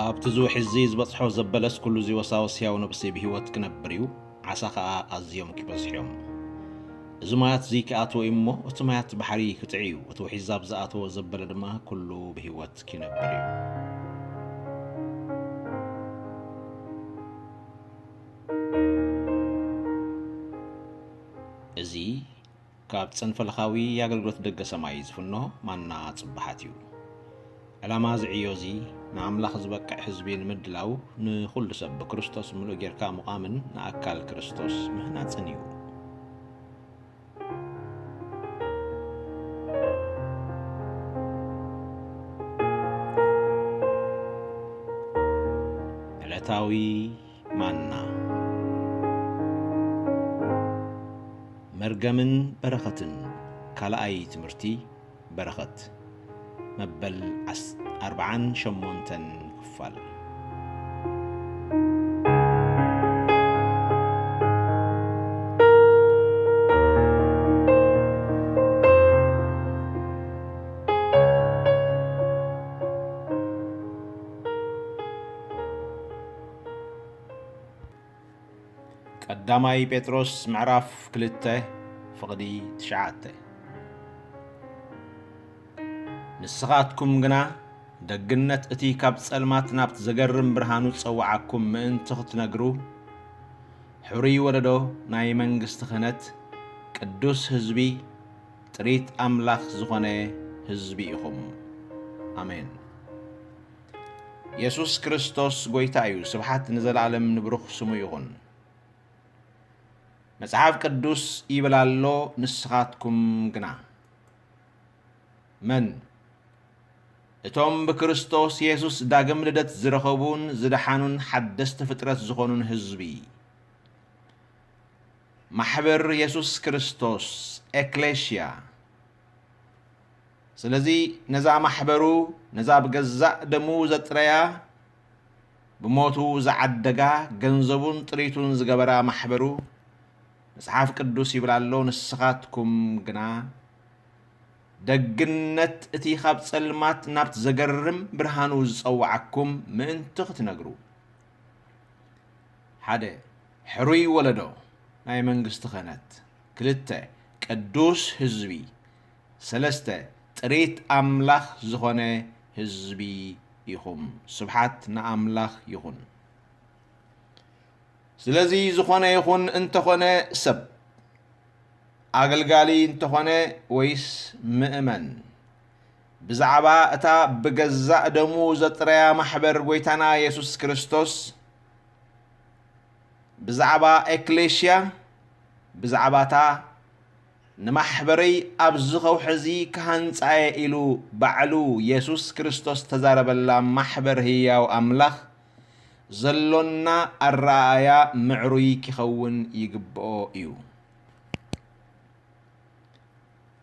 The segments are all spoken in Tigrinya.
ኣብቲ እዚ ውሕዚ ዝበጽሖ ዘበለስ ኩሉ እዚ ወሳወስ ሕያው ነብሲ ብህይወት ክነብር እዩ፣ ዓሳ ኸኣ ኣዝዮም ክበዝሑ እዮም። እዚ ማያት እዚ ክኣትዎ እዩ እሞ፣ እቲ ማያት ባሕሪ ክጥዒ እዩ፣ እቲ ውሒዝ ኣብ ዝኣተዎ ዘበለ ድማ ኩሉ ብህይወት ክነብር እዩ። እዚ ካብ ጸንፈለኻዊ ኣገልግሎት ደገ ሰማይ ዝፍኖ ማና ጽባሓት እዩ። ዕላማ እዚ ዕዮ እዚ ንኣምላኽ ዝበቅዕ ህዝቢ ንምድላው፣ ንኹሉ ሰብ ብክርስቶስ ምሉእ ጌርካ ምቋምን ንኣካል ክርስቶስ ምህናጽን እዩ። ዕለታዊ ማና። መርገምን በረኸትን፣ ካልኣይ ትምህርቲ በረኸት፣ መበል ዓስ-፣ ኣርብዓን ሸሞንተን ክፋል። ቀዳማይ ጴጥሮስ ምዕራፍ ክልተ ፍቕዲ ትሽዓተ። ንስኻትኩም ግና ደግነት እቲ ካብ ጸልማት ናብቲ ዘገርም ብርሃኑ ዝጸውዓኩም ምእንቲ ክትነግሩ፣ ሕሩይ ወለዶ፣ ናይ መንግስቲ ክህነት፣ ቅዱስ ህዝቢ፣ ጥሪት ኣምላኽ ዝኾነ ህዝቢ ኢኹም። ኣሜን። የሱስ ክርስቶስ ጐይታ እዩ። ስብሓት ንዘለኣለም ንብሩኽ ስሙ ይኹን። መጽሓፍ ቅዱስ ይብል ኣሎ፣ ንስኻትኩም ግና። መን? እቶም ብክርስቶስ የሱስ ዳግም ልደት ዝረኸቡን ዝደሓኑን ሓደስቲ ፍጥረት ዝኾኑን ህዝቢ። ማሕበር የሱስ ክርስቶስ፣ ኤክሌሽያ። ስለዚ ነዛ ማሕበሩ፣ ነዛ ብገዛእ ደሙ ዘጥረያ፣ ብሞቱ ዝዓደጋ፣ ገንዘቡን ጥሪቱን ዝገበራ ማሕበሩ፣ መጽሓፍ ቅዱስ ይብል ኣሎ፣ ንስኻትኩም ግና ደግነት እቲ ካብ ጸልማት ናብቲ ዘገርም ብርሃኑ ዝጸውዓኩም ምእንቲ ክትነግሩ። ሓደ፣ ሕሩይ ወለዶ፣ ናይ መንግስቲ ክህነት። ክልተ፣ ቅዱስ ህዝቢ። ሰለስተ፣ ጥሪት ኣምላኽ ዝኾነ ህዝቢ ኢኹም። ስብሓት ንኣምላኽ ይኹን። ስለዚ ዝኾነ ይኹን እንተኾነ ሰብ፣ ኣገልጋሊ እንተኾነ ወይስ ምእመን፣ ብዛዕባ እታ ብገዛእ ደሙ ዘጥረያ ማሕበር ጐይታና የሱስ ክርስቶስ፣ ብዛዕባ ኤክሌሽያ፣ ብዛዕባታ ንማሕበረይ ኣብዚ ከውሒ እዚ ክሃንጻ እየ ኢሉ ባዕሉ የሱስ ክርስቶስ ዝተዛረበላ ማሕበር ህያው ኣምላኽ ዘሎና ኣረኣእያ ምዕሩይ ኪኸውን ይግብኦ እዩ።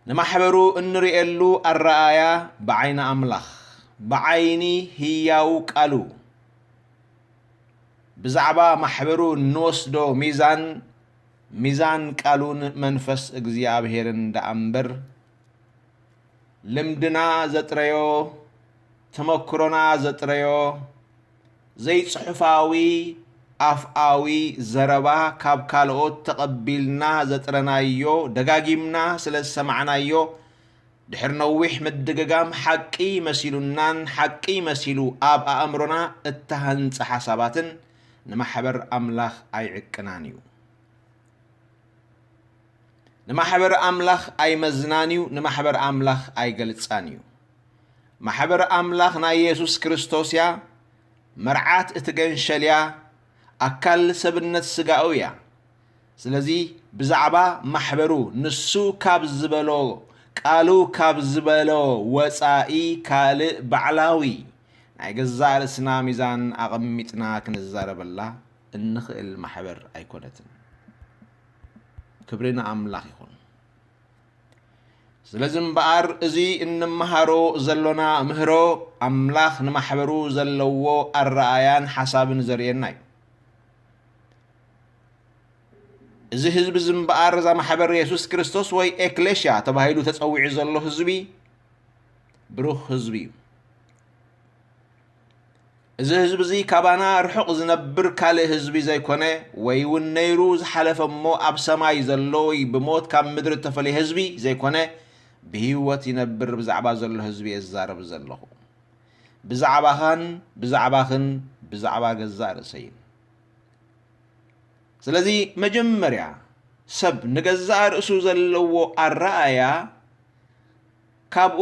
ንማሕበሩ እንርእየሉ ኣረኣእያ ብዓይኒ ኣምላኽ፣ ብዓይኒ ህያው ቃሉ፣ ብዛዕባ ማሕበሩ እንወስዶ ሚዛን፣ ሚዛን ቃሉን መንፈስ እግዚኣብሔርን ደኣ እምበር፣ ልምድና ዘጥረዮ፣ ተመክሮና ዘጥረዮ፣ ዘይጽሑፋዊ ኣፍኣዊ ዘረባ ካብ ካልኦት ተቐቢልና ዘጥረናዮ፣ ደጋጊምና ስለ ዝሰማዕናዮ፣ ድሕሪ ነዊሕ ምድግጋም ሓቂ መሲሉናን ሓቂ መሲሉ ኣብ ኣእምሮና እተሃንጸ ሓሳባትን ንማሕበር ኣምላኽ ኣይዕቅናን እዩ። ንማሕበር ኣምላኽ ኣይመዝናን እዩ፣ ንማሕበር ኣምላኽ ኣይገልጻን እዩ። ማሕበር ኣምላኽ ናይ የሱስ ክርስቶስ እያ፣ መርዓት እቲ ገንሸል እያ፣ ኣካል ሰብነት ስጋኡ እያ። ስለዚ ብዛዕባ ማሕበሩ ንሱ ካብ ዝበሎ፣ ቃሉ ካብ ዝበሎ ወጻኢ ካልእ ባዕላዊ ናይ ገዛእ ርእስና ሚዛን ኣቐሚጥና ክንዛረበላ እንኽእል ማሕበር ኣይኮነትን። ክብሪ ንኣምላኽ ይኹን። ስለዚ እምበኣር፣ እዚ እንመሃሮ ዘሎና ምህሮ፣ ኣምላኽ ንማሕበሩ ዘለዎ ኣረኣያን ሓሳብን ዘርእየና እዩ። እዚ ህዝቢ እዚ እምበኣር፣ እዛ ማሕበር የሱስ ክርስቶስ ወይ ኤክሌሽያ ተባሂሉ ተጸዊዑ ዘሎ ህዝቢ፣ ብሩኽ ህዝቢ እዩ። እዚ ህዝቢ እዚ ካባና ርሑቕ ዝነብር ካልእ ህዝቢ ዘይኮነ፣ ወይ እውን ነይሩ ዝሓለፈ እሞ ኣብ ሰማይ ዘሎ ወይ ብሞት ካብ ምድሪ እተፈልየ ህዝቢ ዘይኮነ፣ ብህይወት ይነብር ብዛዕባ ዘሎ ህዝቢ እየ ዝዛረብ ዘለኹ። ብዛዕባኻን ብዛዕባኽን ብዛዕባ ገዛእ ርእሰይን። ስለዚ መጀመርያ ሰብ ንገዛእ ርእሱ ዘለዎ ኣረኣእያ ካብኡ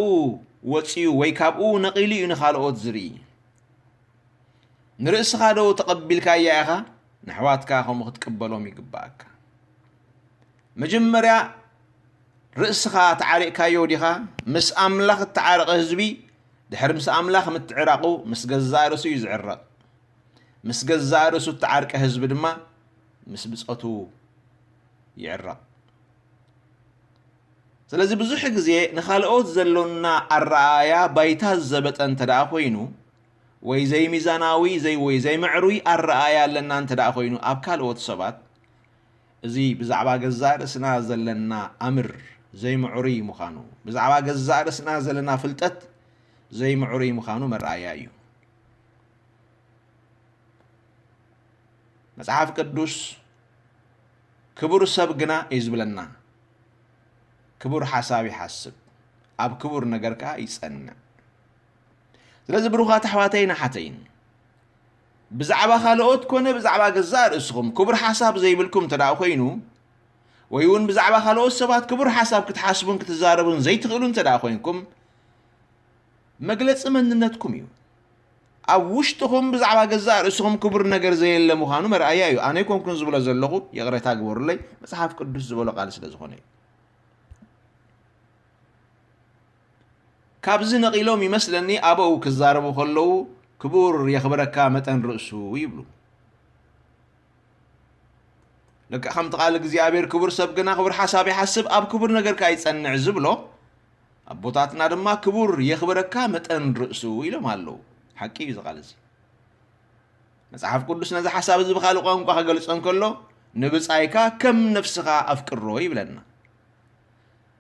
ወፂኡ ወይ ካብኡ ነቒሉ እዩ ንኻልኦት ዝርኢ። ንርእስኻ ዶ ተቐቢልካያ ኢኻ? ንኣሕዋትካ ከምኡ ክትቅበሎም ይግባኣካ። መጀመርያ ርእስኻ ተዓሪቕካዮ ዲኻ? ምስ ኣምላኽ እተዓረቐ ህዝቢ ድሕሪ ምስ ኣምላኽ ምትዕራቑ ምስ ገዛእ ርእሱ እዩ ዝዕረቕ። ምስ ገዛእ ርእሱ እተዓርቀ ህዝቢ ድማ ምስ ብጾቱ ይዕረቕ። ስለዚ ብዙሕ ግዜ ንኻልኦት ዘሎና ኣረኣእያ ባይታ ዝዘበጠ እንተ ደኣ ኮይኑ፣ ወይ ዘይሚዛናዊ ዘይ ወይ ዘይምዕሩይ ኣረኣእያ ኣለና እንተ ደኣ ኮይኑ ኣብ ካልኦት ሰባት፣ እዚ ብዛዕባ ገዛእ ርእስና ዘለና ኣምር ዘይምዕሩይ ምዃኑ፣ ብዛዕባ ገዛእ ርእስና ዘለና ፍልጠት ዘይምዕሩይ ምዃኑ መርኣያ እዩ። መጽሓፍ ቅዱስ ክቡር ሰብ ግና እዩ ዝብለና፣ ክቡር ሓሳብ ይሓስብ፣ ኣብ ክቡር ነገር ከኣ ይጸንዕ። ስለዚ ብሩኻት ኣሕዋተይን ኣሓተይን፣ ብዛዕባ ካልኦት ኮነ ብዛዕባ ገዛእ ርእስኹም ክቡር ሓሳብ ዘይብልኩም እንተ ደኣ ኮይኑ፣ ወይ እውን ብዛዕባ ካልኦት ሰባት ክቡር ሓሳብ ክትሓስቡን ክትዛረቡን ዘይትኽእሉ እንተ ደኣ ኮይንኩም፣ መግለጺ መንነትኩም እዩ። ኣብ ውሽጥኹም ብዛዕባ ገዛእ ርእስኹም ክቡር ነገር ዘየለ ምዃኑ መርኣያ እዩ። ኣነ ኣይኮንኩን ዝብሎ ዘለኹ፣ ይቕሬታ ግበሩለይ፣ መጽሓፍ ቅዱስ ዝበሎ ቃል ስለ ዝኾነ እዩ። ካብዚ ነቒሎም ይመስለኒ ኣበው ክዛረቡ ከለዉ ክቡር የኽብረካ መጠን ርእሱ ይብሉ። ልክዕ ከምቲ ቃል እግዚኣብሔር ክቡር ሰብ ግና ክቡር ሓሳብ ይሓስብ ኣብ ክቡር ነገር ከኣ ይጸንዕ ዝብሎ፣ ኣቦታትና ድማ ክቡር የኽብረካ መጠን ርእሱ ኢሎም ኣለዉ። ሓቂ እዩ እዚ ቃል እዚ። መጽሓፍ ቅዱስ ነዚ ሓሳብ እዚ ብኻልእ ቋንቋ ክገልጾ እንከሎ፣ ንብጻይካ ከም ነፍስኻ ኣፍቅሮ ይብለና።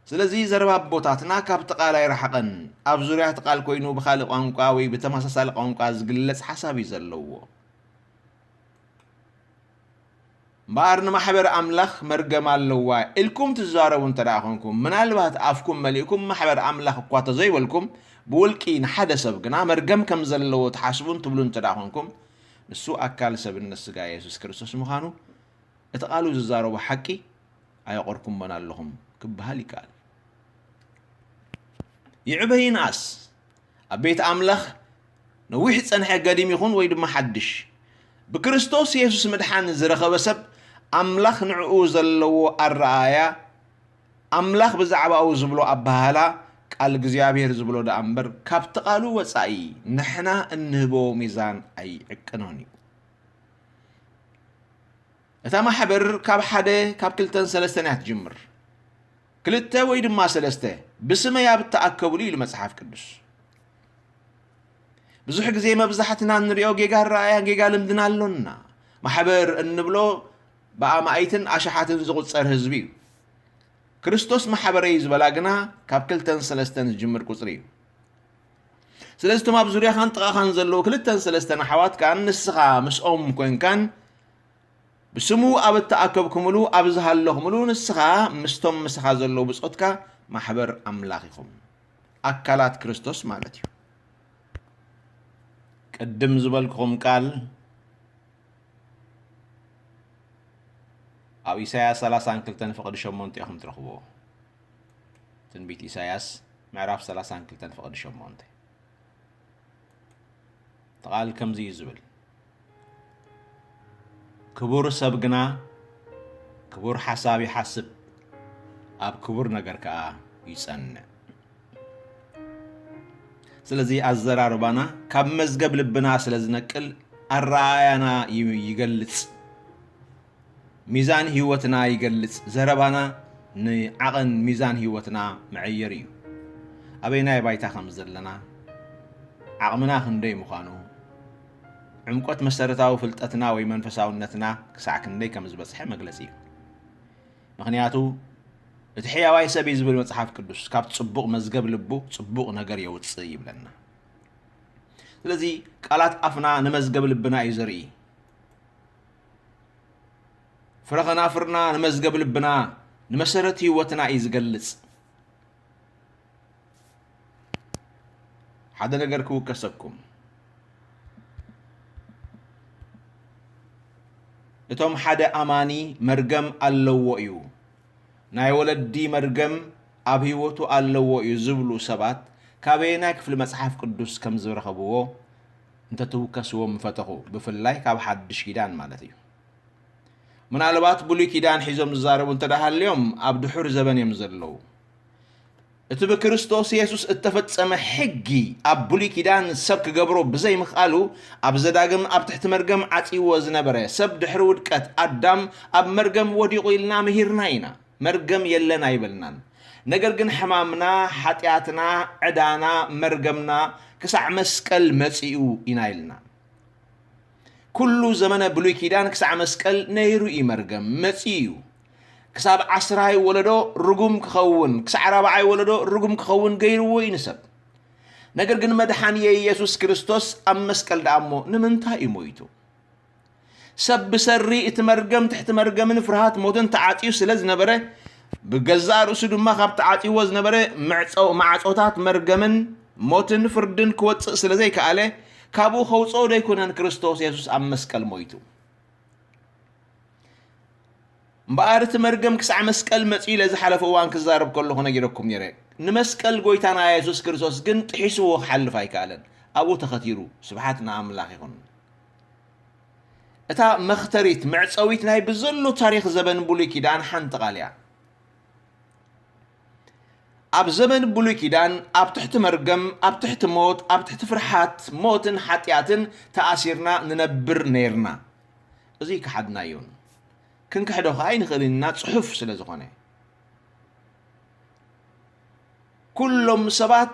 ስለዚ ዘረባ ኣቦታትና ካብቲ ቃል ኣይረሓቐን። ኣብ ዙርያ እቲ ቃል ኮይኑ ብኻልእ ቋንቋ ወይ ብተመሳሳሊ ቋንቋ ዝግለጽ ሓሳብ እዩ ዘለዎ። እምበኣር ንማሕበር ኣምላኽ መርገም ኣለዋ ኢልኩም ትዛረቡ እንተ ደኣ ኾንኩም፣ ምናልባት ኣፍኩም መሊእኩም ማሕበር ኣምላኽ እኳ ተዘይበልኩም፣ ብውልቂ ንሓደ ሰብ ግና መርገም ከም ዘለዎ ትሓስቡን ትብሉ እንተ ደኣ ኾንኩም፣ ንሱ ኣካል ሰብነት ስጋ የሱስ ክርስቶስ ምዃኑ እቲ ቃሉ ዝዛረቦ ሓቂ ኣየቖርኩሞን ኣለኹም ክበሃል ይከኣል። ይዕበ ይንኣስ፣ ኣብ ቤት ኣምላኽ ነዊሕ ዝጸንሐ ገዲም ይኹን ወይ ድማ ሓድሽ፣ ብክርስቶስ የሱስ ምድሓን ዝረኸበ ሰብ፣ ኣምላኽ ንዕኡ ዘለዎ ኣረኣእያ፣ ኣምላኽ ብዛዕባኡ ዝብሎ ኣበሃህላ፣ ቃል እግዚኣብሔር ዝብሎ ደኣ እምበር፣ ካብቲ ቃሉ ወጻኢ ንሕና እንህቦ ሚዛን ኣይዕቅኖን እዩ። እታ ማሕበር ካብ ሓደ፣ ካብ ክልተን ሰለስተን እያ ትጅምር። ክልተ ወይ ድማ ሰለስተ ብስመይ ኣብ እተኣከብሉ ኢሉ መጽሓፍ ቅዱስ። ብዙሕ ግዜ መብዛሕትና እንሪኦ ጌጋ ኣረኣእያን ጌጋ ልምድን ኣሎና። ማሕበር እንብሎ ብኣማኢትን ኣሽሓትን ዝቑጸር ህዝቢ እዩ። ክርስቶስ ማሕበረይ ዝበላ ግና ካብ ክልተን ሰለስተን ዝጅምር ቁጽሪ እዩ። ስለዚ እቶም ኣብ ዙርያኻን ጥቓኻን ዘለዉ ክልተን ሰለስተን ኣሕዋት ከኣ ንስኻ ምስኦም ኮንካን ብስሙ ኣብ እተኣከብኩምሉ፣ ኣብ ዝሃለኹምሉ፣ ንስኻ ምስቶም ምሳኻ ዘለዉ ብጾትካ ማሕበር ኣምላኽ ኢኹም። ኣካላት ክርስቶስ ማለት እዩ። ቅድም ዝበልኩኹም ቃል ኣብ ኢሳያስ ሰላሳን ክልተን ፍቕዲ ሸሞንተ ኢኹም ትረኽብዎ። ትንቢት ኢሳያስ ምዕራፍ ሰላሳን ክልተን ፍቕዲ ሸሞንተ። እቲ ቃል ከምዚ እዩ ዝብል፣ ክቡር ሰብ ግና ክቡር ሓሳብ ይሓስብ፣ ኣብ ክቡር ነገር ከኣ ይጸንዕ። ስለዚ ኣዘራርባና ካብ መዝገብ ልብና ስለ ዝነቅል ኣረኣእያና ይ-፣ ይገልጽ። ሚዛን ህይወትና ይገልጽ። ዘረባና ንዓቐን ሚዛን ህይወትና መዐየሪ እዩ። ኣበየናይ ባይታ ከም ዘለና፣ ዓቕምና ክንደይ ምዃኑ፣ ዕምቆት መሰረታዊ ፍልጠትና ወይ መንፈሳውነትና ክሳዕ ክንደይ ከም ዝበጽሐ መግለጺ እዩ። ምኽንያቱ፣ እቲ ሕያዋይ ሰብ እዩ ዝብል መጽሓፍ ቅዱስ፣ ካብ ጽቡቕ መዝገብ ልቡ ጽቡቕ ነገር የውጽእ ይብለና። ስለዚ ቃላት ኣፍና ንመዝገብ ልብና እዩ ዘርኢ። ፍረ ኸናፍርና ንመዝገብ ልብና፣ ንመሰረት ህይወትና እዩ ዝገልጽ። ሓደ ነገር ክውከሰኩም። እቶም ሓደ ኣማኒ መርገም ኣለዎ እዩ፣ ናይ ወለዲ መርገም ኣብ ህይወቱ ኣለዎ እዩ ዝብሉ ሰባት ካበየናይ ክፍሊ መጽሓፍ ቅዱስ ከም ዝረኸብዎ እንተትውከስዎም ምፈተኹ፣ ብፍላይ ካብ ሓድሽ ኪዳን ማለት እዩ። ምናልባት ብሉይ ኪዳን ሒዞም ዝዛረቡ እንተ ደኣ ሃልዮም ኣብ ድሑር ዘበን እዮም ዘለዉ። እቲ ብክርስቶስ የሱስ እተፈጸመ ሕጊ ኣብ ብሉይ ኪዳን ሰብ ክገብሮ ብዘይምኽኣሉ ኣብ ዘዳግም ኣብ ትሕቲ መርገም ዓጽይዎ ዝነበረ ሰብ ድሕሪ ውድቀት ኣዳም ኣብ መርገም ወዲቑ ኢልና ምሂርና ኢና። መርገም የለን ኣይበልናን። ነገር ግን ሕማምና፣ ሓጢኣትና፣ ዕዳና፣ መርገምና ክሳዕ መስቀል መጺኡ ኢና ኢልና። ኩሉ ዘመነ ብሉይ ኪዳን ክሳዕ መስቀል ነይሩ እዩ መርገም፣ መጺኡ እዩ። ክሳብ ዓስራይ ወለዶ ርጉም ክኸውን፣ ክሳዕ ራብዓይ ወለዶ ርጉም ክኸውን ገይርዎ እዩ ንሰብ። ነገር ግን መድሓኒ የሱስ ክርስቶስ ኣብ መስቀል ደኣ እሞ ንምንታይ እዩ ሞይቱ? ሰብ ብሰሪ እቲ መርገም ትሕቲ መርገምን ፍርሃት ሞትን ተዓጽዩ ስለ ዝነበረ፣ ብገዛእ ርእሱ ድማ ካብ ተዓጽይዎ ዝነበረ ምዕጾ-፣ ማዕጾታት መርገምን ሞትን ፍርድን ክወጽእ ስለ ዘይከኣለ፣ ካብኡ ከውጽኦ ደይኮነን ክርስቶስ የሱስ ኣብ መስቀል ሞይቱ። እምበኣር እቲ መርገም ክሳዕ መስቀል መጺኡ ኢለ ዝሓለፈ እዋን ክዛረብ ከለኹ ነጊረኩም ነይረ። ንመስቀል ጎይታና የሱስ ክርስቶስ ግን ጥሒስዎ ክሓልፍ ኣይከኣለን። ኣብኡ ተኸቲሩ። ስብሓት ንኣምላኽ ይኹን። እታ መኽተሪት፣ መዕጸዊት ናይ ብዘሎ ታሪኽ ዘበን ብሉይ ኪዳን ሓንቲ ቃል እያ። ኣብ ዘመን ብሉይ ኪዳን ኣብ ትሕቲ መርገም፣ ኣብ ትሕቲ ሞት፣ ኣብ ትሕቲ ፍርሓት ሞትን ሓጢኣትን ተኣሲርና ንነብር ነይርና። እዚ ከሓድናዮን ክንክሕዶ ከኣ ኣይንኽእልን ኢና፣ ጽሑፍ ስለ ዝኾነ። ኩሎም ሰባት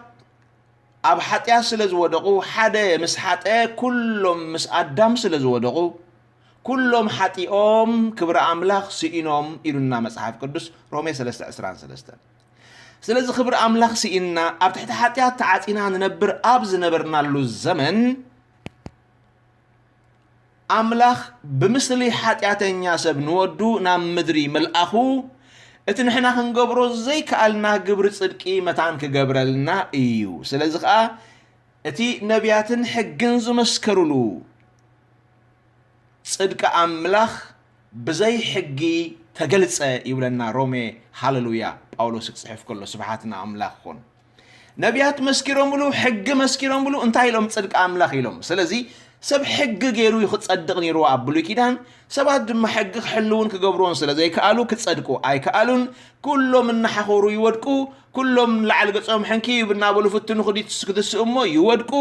ኣብ ሓጢኣት ስለ ዝወደቑ፣ ሓደ ምስ ሓጠ፣ ኩሎም ምስ ኣዳም ስለ ዝወደቑ፣ ኩሎም ሓጢኦም ክብሪ ኣምላኽ ስኢኖም ኢሉና መጽሓፍ ቅዱስ፣ ሮሜ ሰለስተ ዕስራን ሰለስተን። ስለዚ ክብሪ ኣምላኽ ስኢንና፣ ኣብ ትሕቲ ሓጢኣት ተዓጺና ንነብር ኣብ ዝነበርናሉ ዘመን፣ ኣምላኽ ብምስሊ ሓጢኣተኛ ሰብ ንወዱ ናብ ምድሪ ምልኣኹ፣ እቲ ንሕና ክንገብሮ ዘይከኣልና ግብሪ ጽድቂ መታን ክገብረልና እዩ። ስለዚ ኸኣ እቲ ነቢያትን ሕግን ዝመስከሩሉ ጽድቂ ኣምላኽ ብዘይ ሕጊ ተገልጸ ይብለና ሮሜ። ሃለሉያ! ጳውሎስ ክጽሕፍ ከሎ ስብሓት ንኣምላኽ ይኹን። ነቢያት መስኪሮምሉ፣ ሕጊ መስኪሮምሉ፣ እንታይ ኢሎም ጽድቂ ኣምላኽ ኢሎም። ስለዚ ሰብ ሕጊ ገይሩ እዩ ክጸድቕ ነይርዎ ኣብ ብሉይ ኪዳን። ሰባት ድማ ሕጊ ክሕልውን ክገብርዎን ስለ ዘይከኣሉ ክጸድቁ ኣይከኣሉን። ኩሎም እናሓኾሩ ይወድቁ። ኩሎም ንላዕሊ ገጾም ሕንኪ እናበሉ ፍትኑ ክድስ-፣ ክትስኡ እሞ ይወድቁ።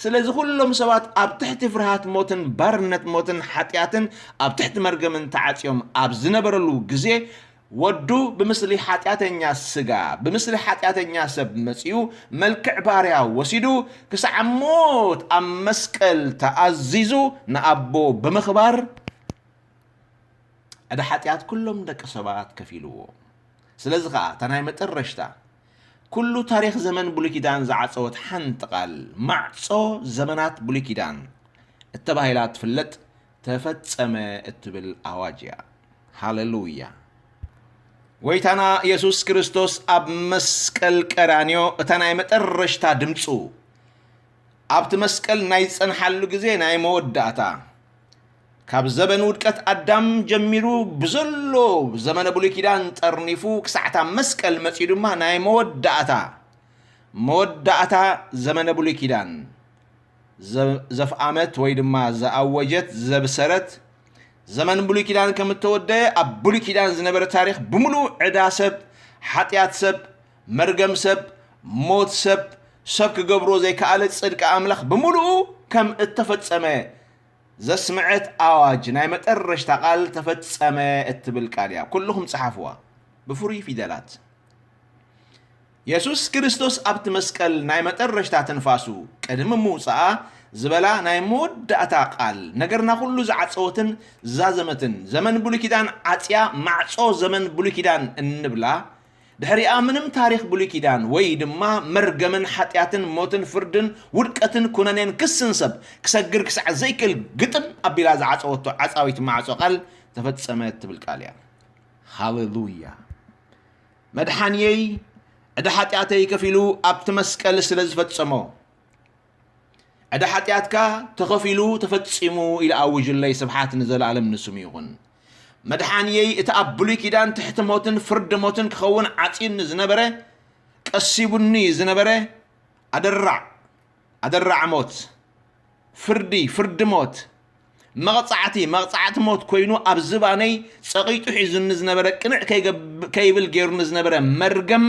ስለዚ ኩሎም ሰባት ኣብ ትሕቲ ፍርሃት ሞትን ባርነት ሞትን ሓጢኣትን ኣብ ትሕቲ መርገምን ተዓጽዮም ኣብ ዝነበረሉ ግዜ ወዱ ብምስሊ ሓጢኣተኛ ስጋ፣ ብምስሊ ሓጢኣተኛ ሰብ መጺኡ፣ መልክዕ ባርያ ወሲዱ፣ ክሳዕ ሞት ኣብ መስቀል ተኣዚዙ፣ ንኣቦ ብምኽባር፣ ዕዳ ሓጢኣት ኩሎም ደቂ ሰባት ከፊልዎ። ስለዚ ኸኣ፣ እታ ናይ መጠረሽታ፣ ኩሉ ታሪኽ ዘመን ብሉይ ኪዳን ዝዓጸወት ሓንቲ ቃል፣ ማዕጾ ዘመናት ብሉይ ኪዳን እተባሂላ ትፍለጥ፣ ተፈጸመ እትብል ኣዋጅ እያ። ሃሌሉያ! ጎይታና የሱስ ክርስቶስ ኣብ መስቀል ቀራንዮ እታ ናይ መጠረሽታ ድምጹ፣ ኣብቲ መስቀል ናይ ዝጸንሓሉ ግዜ ናይ መወዳእታ፣ ካብ ዘበን ውድቀት ኣዳም ጀሚሩ ብዘሎ ዘመነ ብሉይ ኪዳን ጠርኒፉ ክሳዕ እታ መስቀል መጺኡ ድማ ናይ መወዳእታ፣ መወዳእታ ዘመነ ብሉይ ኪዳን ዘ-፣ ዘፍኣመት ወይ ድማ ዝኣወጀት፣ ዘብሰረት፣ ዘመን ብሉይ ኪዳን ከም እተወደአ፣ ኣብ ብሉይ ኪዳን ዝነበረ ታሪኽ ብምሉኡ ዕዳ ሰብ፣ ሓጢኣት ሰብ፣ መርገም ሰብ፣ ሞት ሰብ፣ ሰብ ክገብሮ ዘይከኣለ ጽድቂ ኣምላኽ ብምሉኡ ከም እተፈጸመ ዘስምዐት ኣዋጅ፣ ናይ መጠረሽታ ቃል፣ "ተፈጸመ" እትብል ቃል እያ። ኩልኹም ጸሓፍዋ ብፍሩይ ፊደላት። የሱስ ክርስቶስ ኣብቲ መስቀል ናይ መጠረሽታ ትንፋሱ ቅድሚ ምውጽኣ ዝበላ ናይ መወዳእታ ቃል፣ ነገርና ኩሉ ዝዓጸወትን ዝዛዘመትን፣ ዘመን ብሉይ ኪዳን ዓጽያ፣ ማዕጾ ዘመን ብሉይ ኪዳን እንብላ፣ ድሕሪኣ ምንም ታሪኽ ብሉይ ኪዳን ወይ ድማ መርገምን ሓጢኣትን ሞትን ፍርድን ውድቀትን ኩነኔን ክስን ሰብ ክሰግር ክሳዕ ዘይክእል ግጥም ኣቢላ ዝዓጸወቶ ዓጻዊት ማዕጾ ቃል ተፈጸመት ትብል ቃል እያ። ሃሌሉያ! መድሓንየይ ዕዳ ሓጢኣተይ ከፊሉ ኣብቲ መስቀል ስለ ዝፈጸሞ፣ ዕዳ ሓጢኣትካ ተኸፊሉ ተፈጺሙ ኢሉ ኣውጅለይ። ስብሓት ንዘለኣለም ንስሙ ይኹን። መድሓንየይ እቲ ኣብ ብሉይ ኪዳን ትሕቲ ሞትን ፍርዲ ሞትን ክኸውን ዓጺኒ ዝነበረ፣ ቀሲቡኒ ዝነበረ ኣደራዕ ኣደራዕ ሞት፣ ፍርዲ ፍርዲ ሞት፣ መቕጻዕቲ መቕጻዕቲ ሞት ኮይኑ ኣብ ዝባነይ ጸቒጡ ሒዙኒ ዝነበረ፣ ቅንዕ ከይገብ- ከይብል ገይሩኒ ዝነበረ መርገም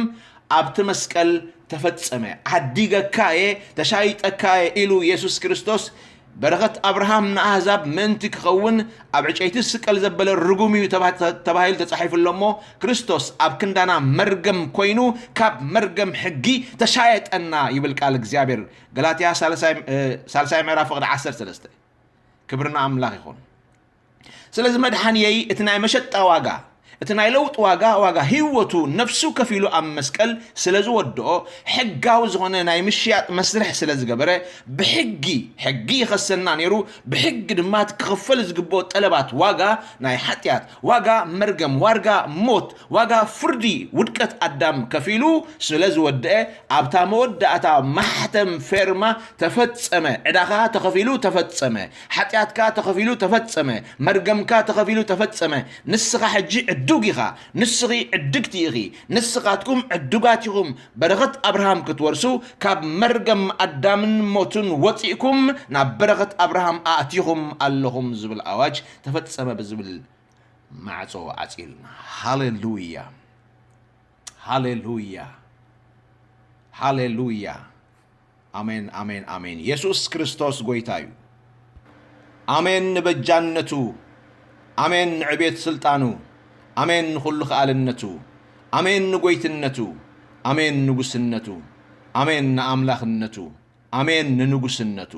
ኣብቲ መስቀል ተፈጸመ። ዓዲገካ እየ፣ ተሻይጠካ እየ ኢሉ የሱስ ክርስቶስ በረኸት ኣብርሃም ንኣህዛብ ምእንቲ ክኸውን ኣብ ዕጨይቲ ዝስቀል ዘበለ ርጉም እዩ ተባ- ተባሂሉ ተጻሒፉ ኣሎ እሞ፣ ክርስቶስ ኣብ ክንዳና መርገም ኮይኑ ካብ መርገም ሕጊ ተሻየጠና ይብል ቃል እግዚኣብሔር። ገላትያ ሳልሳይ እ፣ ሳልሳይ ምዕራፍ ፍቕዲ ዓሰርተ ሰለስተ። ክብሪ ንኣምላኽ ይኹን። ስለዚ መድሓንየይ እቲ ናይ መሸጣ ዋጋ፣ እቲ ናይ ለውጢ ዋጋ፣ ዋጋ ህይወቱ ነፍሱ ከፊሉ ኣብ መስቀል ስለ ዝወድኦ፣ ሕጋዊ ዝኾነ ናይ ምሽያጥ መስርሕ ስለ ዝገበረ፣ ብሕጊ፣ ሕጊ ይኸሰና ነይሩ፣ ብሕጊ ድማ እቲ ክኽፈል ዝግብኦ ጠለባት ዋጋ ናይ ሓጢኣት፣ ዋጋ መርገም፣ ዋጋ ሞት፣ ዋጋ ፍርዲ ውድቀት ኣዳም ከፊሉ ስለ ዝወደአ፣ ኣብታ መወዳእታ ማሕተም ፌርማ ተፈጸመ። ዕዳኻ ተኸፊሉ ተፈጸመ። ሓጢኣትካ ተኸፊሉ ተፈጸመ። መርገምካ ተኸፊሉ ተፈጸመ። ንስኻ ሕጂ ዕዱግ ኢኻ። ንስኺ ዕድግቲ ኢኺ። ንስኻትኩም ዕዱጋት ኢኹም። በረኸት ኣብርሃም ክትወርሱ፣ ካብ መርገም ኣዳምን ሞትን ወጺእኩም ናብ በረኸት ኣብርሃም ኣእቲኹም ኣለኹም ዝብል ኣዋጅ ተፈጸመ ብዝብል ማዕጾ ዓጺልና። ሃሌሉያ! ሃሌሉያ! ሃሌሉያ! ኣሜን፣ ኣሜን፣ ኣሜን። የሱስ ክርስቶስ ጐይታ እዩ። ኣሜን ንበጃነቱ፣ ኣሜን ንዕቤት ስልጣኑ፣ ኣሜን ንኹሉ ከኣልነቱ፣ ኣሜን ንጐይትነቱ፣ ኣሜን ንጉስነቱ፣ ኣሜን ንኣምላኽነቱ፣ ኣሜን ንንጉስነቱ።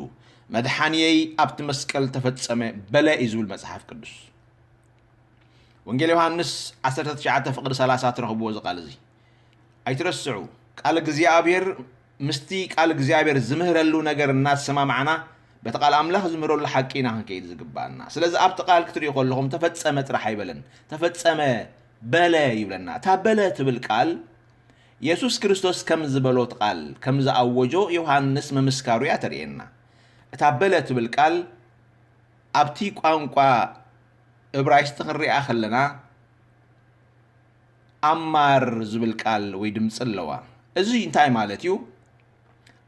መድሓንየይ ኣብቲ መስቀል ተፈጸመ በለ እዩ ዝብል መጽሓፍ ቅዱስ። ወንጌል ዮሃንስ ዓሰርተ ትሽዓተ ፍቕዲ ሰላሳ ትረኽብዎ እዚ ቃል እዚ። ኣይትረስዑ፣ ቃል እግዚኣብሔር ምስቲ ቃል እግዚኣብሔር ዝምህረሉ ነገር እናተሰማማዕና በቲ ቃል ኣምላኽ ዝምህረሉ ሓቂ ኢና ክንከይድ ዝግባኣና። ስለዚ ኣብቲ ቃል ክትሪኡ ከለኹም ተፈጸመ ጥራሕ ኣይበለን፣ ተፈጸመ በለ ይብለና። እታ በለ ትብል ቃል የሱስ ክርስቶስ ከም ዝበሎ እቲ ቃል ከም ዝኣወጆ ዮሃንስ ምምስካሩ እያ ተርእየና። እታ በለ ትብል ቃል ኣብቲ ቋንቋ እብራይስጢ ክንሪኣ ከለና ኣማር ዝብል ቃል ወይ ድምፂ ኣለዋ። እዚ እንታይ ማለት እዩ?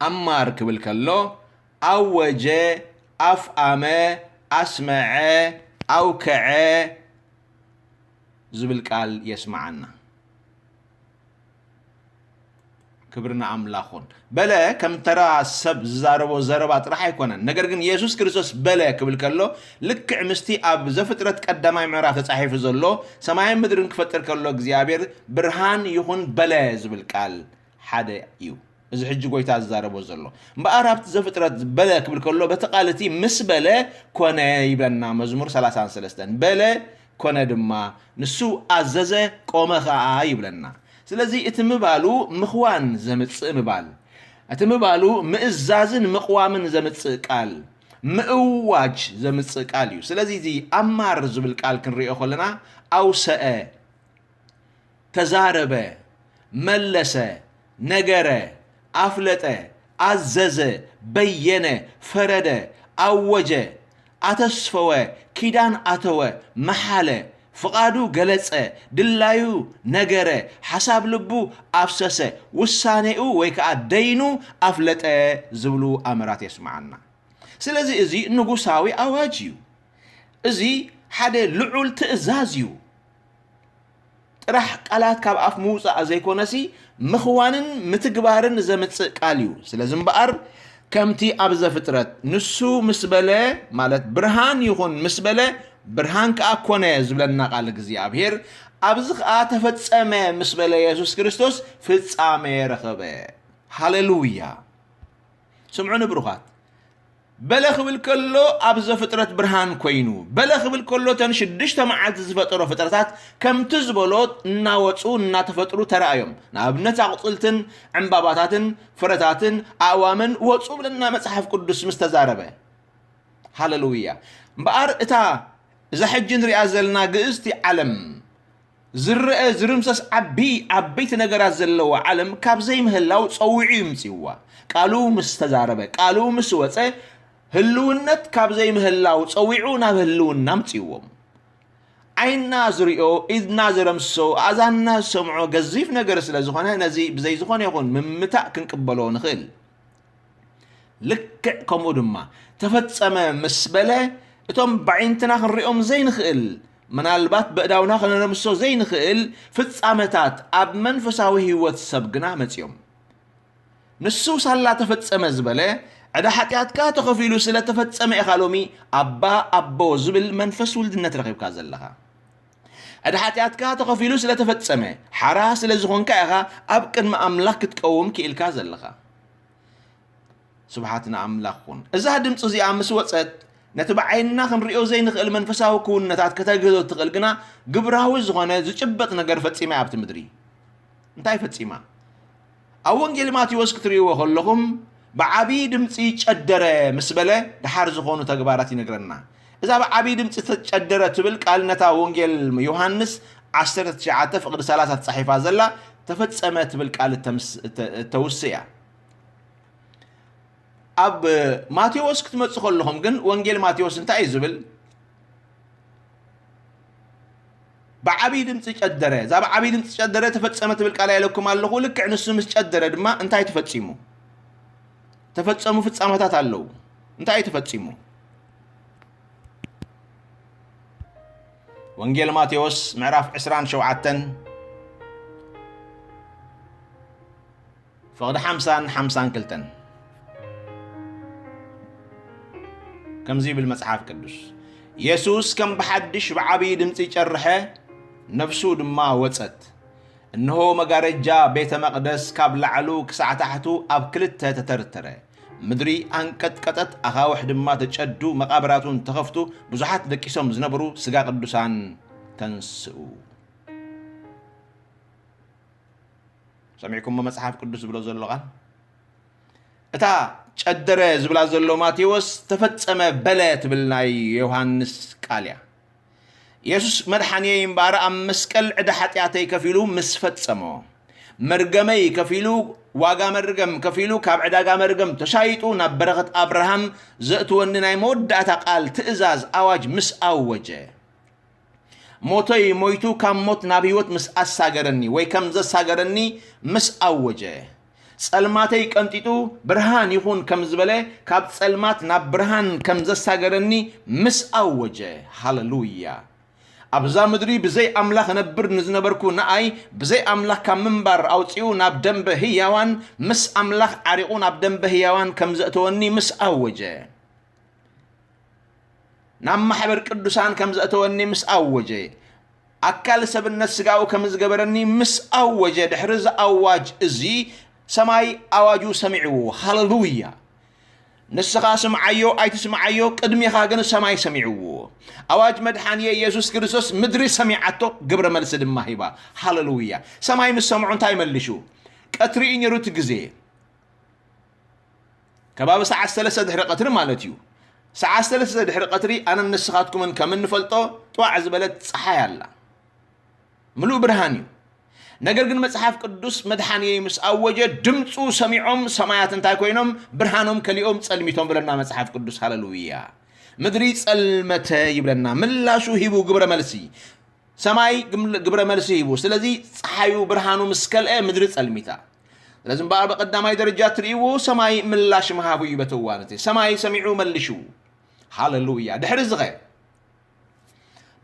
ኣማር ክብል ከሎ ኣወጀ፣ ኣፍኣመ፣ ኣስመዐ፣ ኣውከዐ ዝብል ቃል የስምዓና። ክብሪ ንኣምላኽ ኹን። በለ ከም ተራ ሰብ ዝዛረቦ ዘረባ ጥራሕ ኣይኮነን። ነገር ግን የሱስ ክርስቶስ በለ ክብል ከሎ ልክዕ ምስቲ ኣብ ዘፍጥረት ቀዳማይ ምዕራፍ ተጻሒፉ ዘሎ ሰማይን ምድርን ክፈጥር ከሎ እግዚኣብሔር ብርሃን ይኹን በለ ዝብል ቃል ሓደ እዩ። እዚ ሕጂ ጎይታ ዝዛረቦ ዘሎ እምበኣር ኣብቲ ዘፍጥረት በለ ክብል ከሎ በቲ ቃል እቲ ምስ በለ ኮነ ይብለና መዝሙር ሰላሳን ሰለስተን። በለ ኮነ ድማ፣ ንሱ ኣዘዘ፣ ቆመ ኸኣ ይብለና። ስለዚ እቲ ምባሉ ምኽዋን ዘምጽእ ምባል፣ እቲ ምባሉ ምእዛዝን ምቕዋምን ዘምጽእ ቃል፣ ምእዋጅ ዘምጽእ ቃል እዩ። ስለዚ እዚ ኣማር ዝብል ቃል ክንሪኦ ከለና ኣውሰአ፣ ተዛረበ፣ መለሰ፣ ነገረ፣ ኣፍለጠ፣ ኣዘዘ፣ በየነ፣ ፈረደ፣ ኣወጀ፣ ኣተስፈወ፣ ኪዳን ኣተወ፣ መሓለ፣ ፍቓዱ ገለጸ፣ ድላዩ ነገረ፣ ሓሳብ ልቡ ኣፍሰሰ፣ ውሳኔኡ ወይ ከኣ ደይኑ ኣፍለጠ ዝብሉ ኣምራት የስምዓና። ስለዚ እዚ ንጉሳዊ ኣዋጅ እዩ። እዚ ሓደ ልዑል ትእዛዝ እዩ። ጥራሕ ቃላት ካብ ኣፍ ምውጻእ ዘይኮነሲ ምኽዋንን ምትግባርን ዘምጽእ ቃል እዩ። ስለዚ እምበኣር ከምቲ ኣብ ዘፍጥረት ንሱ ምስ በለ፣ ማለት ብርሃን ይኹን ምስ በለ፣ ብርሃን ከኣ ኮነ ዝብለና ቃል እግዚኣብሔር፣ ኣብዚ ከኣ ተፈጸመ ምስ በለ የሱስ ክርስቶስ ፍጻሜ ረኸበ። ሃሌሉያ! ስምዑኒ ብሩኻት፣ በለ ክብል ከሎ ኣብ ዘፍጥረት ብርሃን ኮይኑ፣ በለ ክብል ከሎ እተን ሽዱሽተ መዓልቲ ዝፈጠሮ ፍጥረታት ከምቲ ዝበሎ እናወፁ እናተፈጥሩ ተራእዮም። ንኣብነት ኣቑፅልትን ዕምባባታትን ፍረታትን ኣእዋምን ወፁ ብለና መፅሓፍ ቅዱስ ምስ ተዛረበ። ሃለሉያ። እምበኣር እታ እዛ ሕጂ ንሪኣ ዘለና ግእዝቲ ዓለም ዝረአ ዝርምሰስ ዓቢ ዓበይቲ ነገራት ዘለዋ ዓለም ካብ ዘይምህላው ጸዊዑ ይምጽእዋ። ቃሉ ምስ ተዛረበ፣ ቃሉ ምስ ወጸ፣ ህልውነት ካብ ዘይምህላው ጸዊዑ ናብ ህልውና ኣምጽእዎም። ዓይንና ዝሪኦ፣ ኢድና ዝረምሶ፣ ኣእዛንና ዝሰምዖ ገዚፍ ነገር ስለ ዝኾነ፣ ነዚ ብዘይ ዝኾነ ይኹን ምምታእ ክንቅበሎ ንኽእል። ልክዕ ከምኡ ድማ ተፈጸመ ምስ በለ፣ እቶም ብዓይንትና ክንሪኦም ዘይንኽእል፣ ምናልባት በእዳውና ከነረምሶ ዘይንኽእል ፍጻመታት ኣብ መንፈሳዊ ህይወት ሰብ ግና መጺኦም። ንሱ ሳላ ተፈጸመ ዝበለ፣ ዕዳ ሓጢኣትካ ተኸፊሉ ስለ ተፈጸመ ኢኻ ሎሚ ኣባ ኣቦ ዝብል መንፈስ ውልድነት ረኺብካ ዘለኻ። ዕዳ ሓጢኣትካ ተኸፊሉ ስለ ተፈጸመ፣ ሓራ ስለ ዝኾንካ ኢኻ ኣብ ቅድሚ ኣምላኽ ክትቀውም ክኢልካ ዘለኻ። ስብሓት ንኣምላኽ ኩን። እዛ ድምፂ እዚኣ ምስ ወፀት፣ ነቲ ብዓይንና ክንሪኦ ዘይንኽእል መንፈሳዊ ክውንነታት ከተግህዶ ትኽእል፣ ግና ግብራዊ ዝኾነ ዝጭበጥ ነገር ፈጺማ እያ ኣብቲ ምድሪ። እንታይ ፈጺማ? ኣብ ወንጌል ማቴዎስ ክትርእይዎ ከለኹም፣ ብዓብዪ ድምፂ ጨደረ ምስ በለ፣ ደሓር ዝኾኑ ተግባራት ይነግረና። እዛ ብዓብዪ ድምፂ ተጨደረ ትብል ቃል፣ ነታ ወንጌል ዮሃንስ ዓሰርተ ትሽዓተ ፍቕዲ ሰላሳ ተጻሒፋ ዘላ፣ ተፈጸመ ትብል ቃል እተምስ-፣ እተ-፣ እተውስእ እያ። ኣብ ማቴዎስ ክትመጹ ከለኹም ግን፣ ወንጌል ማቴዎስ እንታይ እዩ ዝብል? ብዓብዪ ድምፂ ጨደረ። እዛ ብዓብዪ ድምፂ ጨደረ ተፈጸመ ትብል ቃል ኣይለኩም ኣለኹ። ልክዕ ንሱ ምስ ጨደረ ድማ እንታይ ተፈጺሙ? ተፈጸሙ ፍጻመታት ኣለዉ። እንታይ እዩ ተፈጺሙ? ወንጌል ማቴዎስ ምዕራፍ ዕስራን ሸውዓተን ፍቕዲ ሓምሳን ሓምሳን ክልተን። ከምዚ ይብል መጽሓፍ ቅዱስ፣ የሱስ ከም ብሓድሽ ብዓብዪ ድምጺ ጨርሐ፣ ነፍሱ ድማ ወጸት። እንሆ መጋረጃ ቤተ መቕደስ ካብ ላዕሉ ክሳዕ ታሕቱ ኣብ ክልተ ተተርተረ። ምድሪ ኣንቀጥቀጠት፣ ኣኻውሕ ድማ ተጨዱ፣ መቓብራት እውን ተኸፍቱ፣ ብዙሓት ደቂሶም ዝነበሩ ስጋ ቅዱሳን ተንስኡ። ሰሚዕኩሞ መጽሓፍ ቅዱስ ዝብሎ ዘሎ ቃል? እታ ጨደረ ዝብላ ዘሎ ማቴዎስ ተፈጸመ በለ ትብል ናይ ዮሃንስ ቃል እያ። የሱስ መድሓንየይ እምበኣር ኣብ መስቀል ዕዳ ሓጢኣተይ ከፊሉ ምስ ፈጸሞ፣ መርገመይ ከፊሉ፣ ዋጋ መርገም ከፊሉ፣ ካብ ዕዳጋ መርገም ተሻይጡ ናብ በረኸት ኣብርሃም ዘእትወኒ ናይ መወዳእታ ቃል፣ ትእዛዝ፣ ኣዋጅ ምስ ኣወጀ፣ ሞተይ ሞይቱ ካብ ሞት ናብ ህይወት ምስ ኣሳገረኒ ወይ ከም ዘሳገረኒ ምስ ኣወጀ፣ ጸልማተይ ቀንጢጡ ብርሃን ይኹን ከም ዝበለ፣ ካብ ጸልማት ናብ ብርሃን ከም ዘሳገረኒ ምስ ኣወጀ። ሃሌሉያ! ኣብዛ ምድሪ ብዘይ ኣምላኽ እነብር ንዝነበርኩ ንኣይ፣ ብዘይ ኣምላኽ ካብ ምንባር ኣውጺኡ ናብ ደንበ ህያዋን፣ ምስ ኣምላኽ ዓሪቑ ናብ ደንበ ህያዋን ከም ዘእተወኒ ምስ ኣወጀ። ናብ ማሕበር ቅዱሳን ከም ዘእተወኒ ምስ ኣወጀ፣ ኣካል ሰብነት ስጋኡ ከም ዝገበረኒ ምስ ኣወጀ፣ ድሕሪ እዚ ኣዋጅ እዚ ሰማይ ኣዋጁ ሰሚዕዎ። ሃሌሉያ! ንስኻ ስምዓዮ ኣይትስምዓዮ፣ ቅድሜኻ ግን ሰማይ ሰሚዕዎ። ኣዋጅ መድሓንየ ኢየሱስ ክርስቶስ ምድሪ ሰሚዓቶ፣ ግብረ መልሲ ድማ ሂባ። ሃሌሉያ! ሰማይ ምስ ሰምዑ እንታይ መልሹ? ቀትሪ እዩ ነይሩ እቲ ግዜ። ከባቢ ሰዓት ሰለስተ ድሕሪ ቀትሪ ማለት እዩ። ሰዓት ሰለስተ ድሕሪ ቀትሪ ኣነን ንስኻትኩምን ከም እንፈልጦ ጥዋዕ ዝበለት ጸሓይ ኣላ። ምሉእ ብርሃን እዩ። ነገር ግን መጽሓፍ ቅዱስ መድሓንየይ ምስ ኣወጀ ድምፁ ሰሚዖም ሰማያት እንታይ ኮይኖም? ብርሃኖም ከሊኦም ጸልሚቶም ብለና መጽሓፍ ቅዱስ። ሃሌሉያ! ምድሪ ጸልመተ ይብለና። ምላሹ ሂቡ ግብረ መልሲ። ሰማይ ግምል-፣ ግብረ መልሲ ሂቡ። ስለዚ ጸሓዩ ብርሃኑ ምስ ከልአ ምድሪ ጸልሚታ። ስለዚ እምበኣር ብቐዳማይ ደረጃ እትርእይዎ ሰማይ ምላሽ ምሃቡ እዩ። በቲ እዋን እቲ ሰማይ ሰሚዑ መልሹ። ሃሌሉያ! ድሕሪ እዚ ኸ?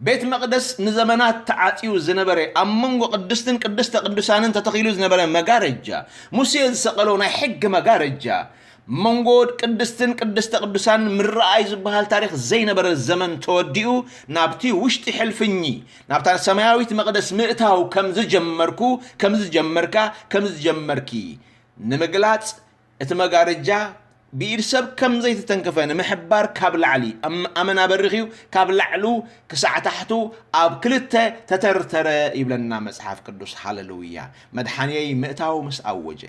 ቤት መቕደስ ንዘመናት ተዓጽዩ ዝነበረ፣ ኣብ መንጎ ቅድስትን ቅድስተ ቅዱሳንን ተተኺሉ ዝነበረ መጋረጃ፣ ሙሴ ዝሰቐሎ ናይ ሕጊ መጋረጃ፣ መንጎ ቅድስትን ቅድስተ ቅዱሳን ምረኣይ ዝበሃል ታሪኽ ዘይነበረ ዘመን ተወዲኡ፣ ናብቲ ውሽጢ ሕልፍኚ፣ ናብታ ሰማያዊት መቕደስ ምእታው ከም ዝጀመርኩ፣ ከም ዝጀመርካ፣ ከም ዝጀመርኪ ንምግላጽ፣ እቲ መጋረጃ ብኢድ ሰብ ከም ዘይተተንከፈ ንምሕባር ካብ ላዕሊ፣ ኣም-፣ ኣመና በሪኽ እዩ፣ ካብ ላዕሉ ክሳዕ ታሕቱ ኣብ ክልተ ተተርተረ ይብለና መጽሓፍ ቅዱስ። ሃለሉያ። መድሓንየይ ምእታው ምስ ኣወጀ፣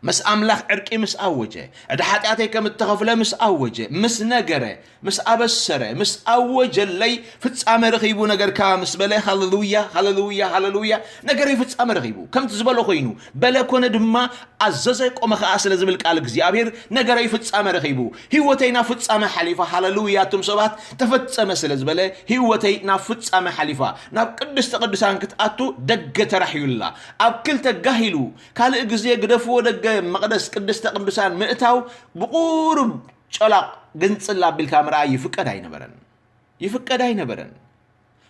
ምስ ኣምላኽ ዕርቂ ምስ ኣወጀ፣ ዕዳ ሓጢኣተይ ከም እተኸፍለ ምስ ኣወጀ፣ ምስ ነገረ፣ ምስ ኣበሰረ፣ ምስ ኣወጀለይ፣ ፍጻመ ረኺቡ ነገርካ ምስ በለ፣ ሃለሉያ፣ ሃለሉያ፣ ሃለሉያ፣ ነገረይ ፍጻመ ረኺቡ። ከምቲ ዝበሎ ኮይኑ፣ በለ ኮነ ድማ ኣዘዘ ቆመ ኸኣ ስለ ዝብል ቃል እግዚኣብሔር፣ ነገረይ ፍጻመ ረኺቡ። ህይወተይ ናብ ፍጻመ ሓሊፋ፣ ሃለሉያ፣ እቶም ሰባት ተፈጸመ ስለ ዝበለ፣ ህይወተይ ናብ ፍጻመ ሓሊፋ። ናብ ቅድስተ ቅዱሳን ክትኣቱ ደገ ተራሕዩላ። ኣብ ክልተ ጋህ ኢሉ፣ ካልእ ግዜ ግደፍዎ፣ ደገ መቕደስ ቅድስተ ቅዱሳን ምእታው ብቑሩብ ጨላቕ ግንጽል ኣቢልካ ምርኣይ ይፍቀድ ኣይነበረን። ይፍቀድ ኣይነበረን።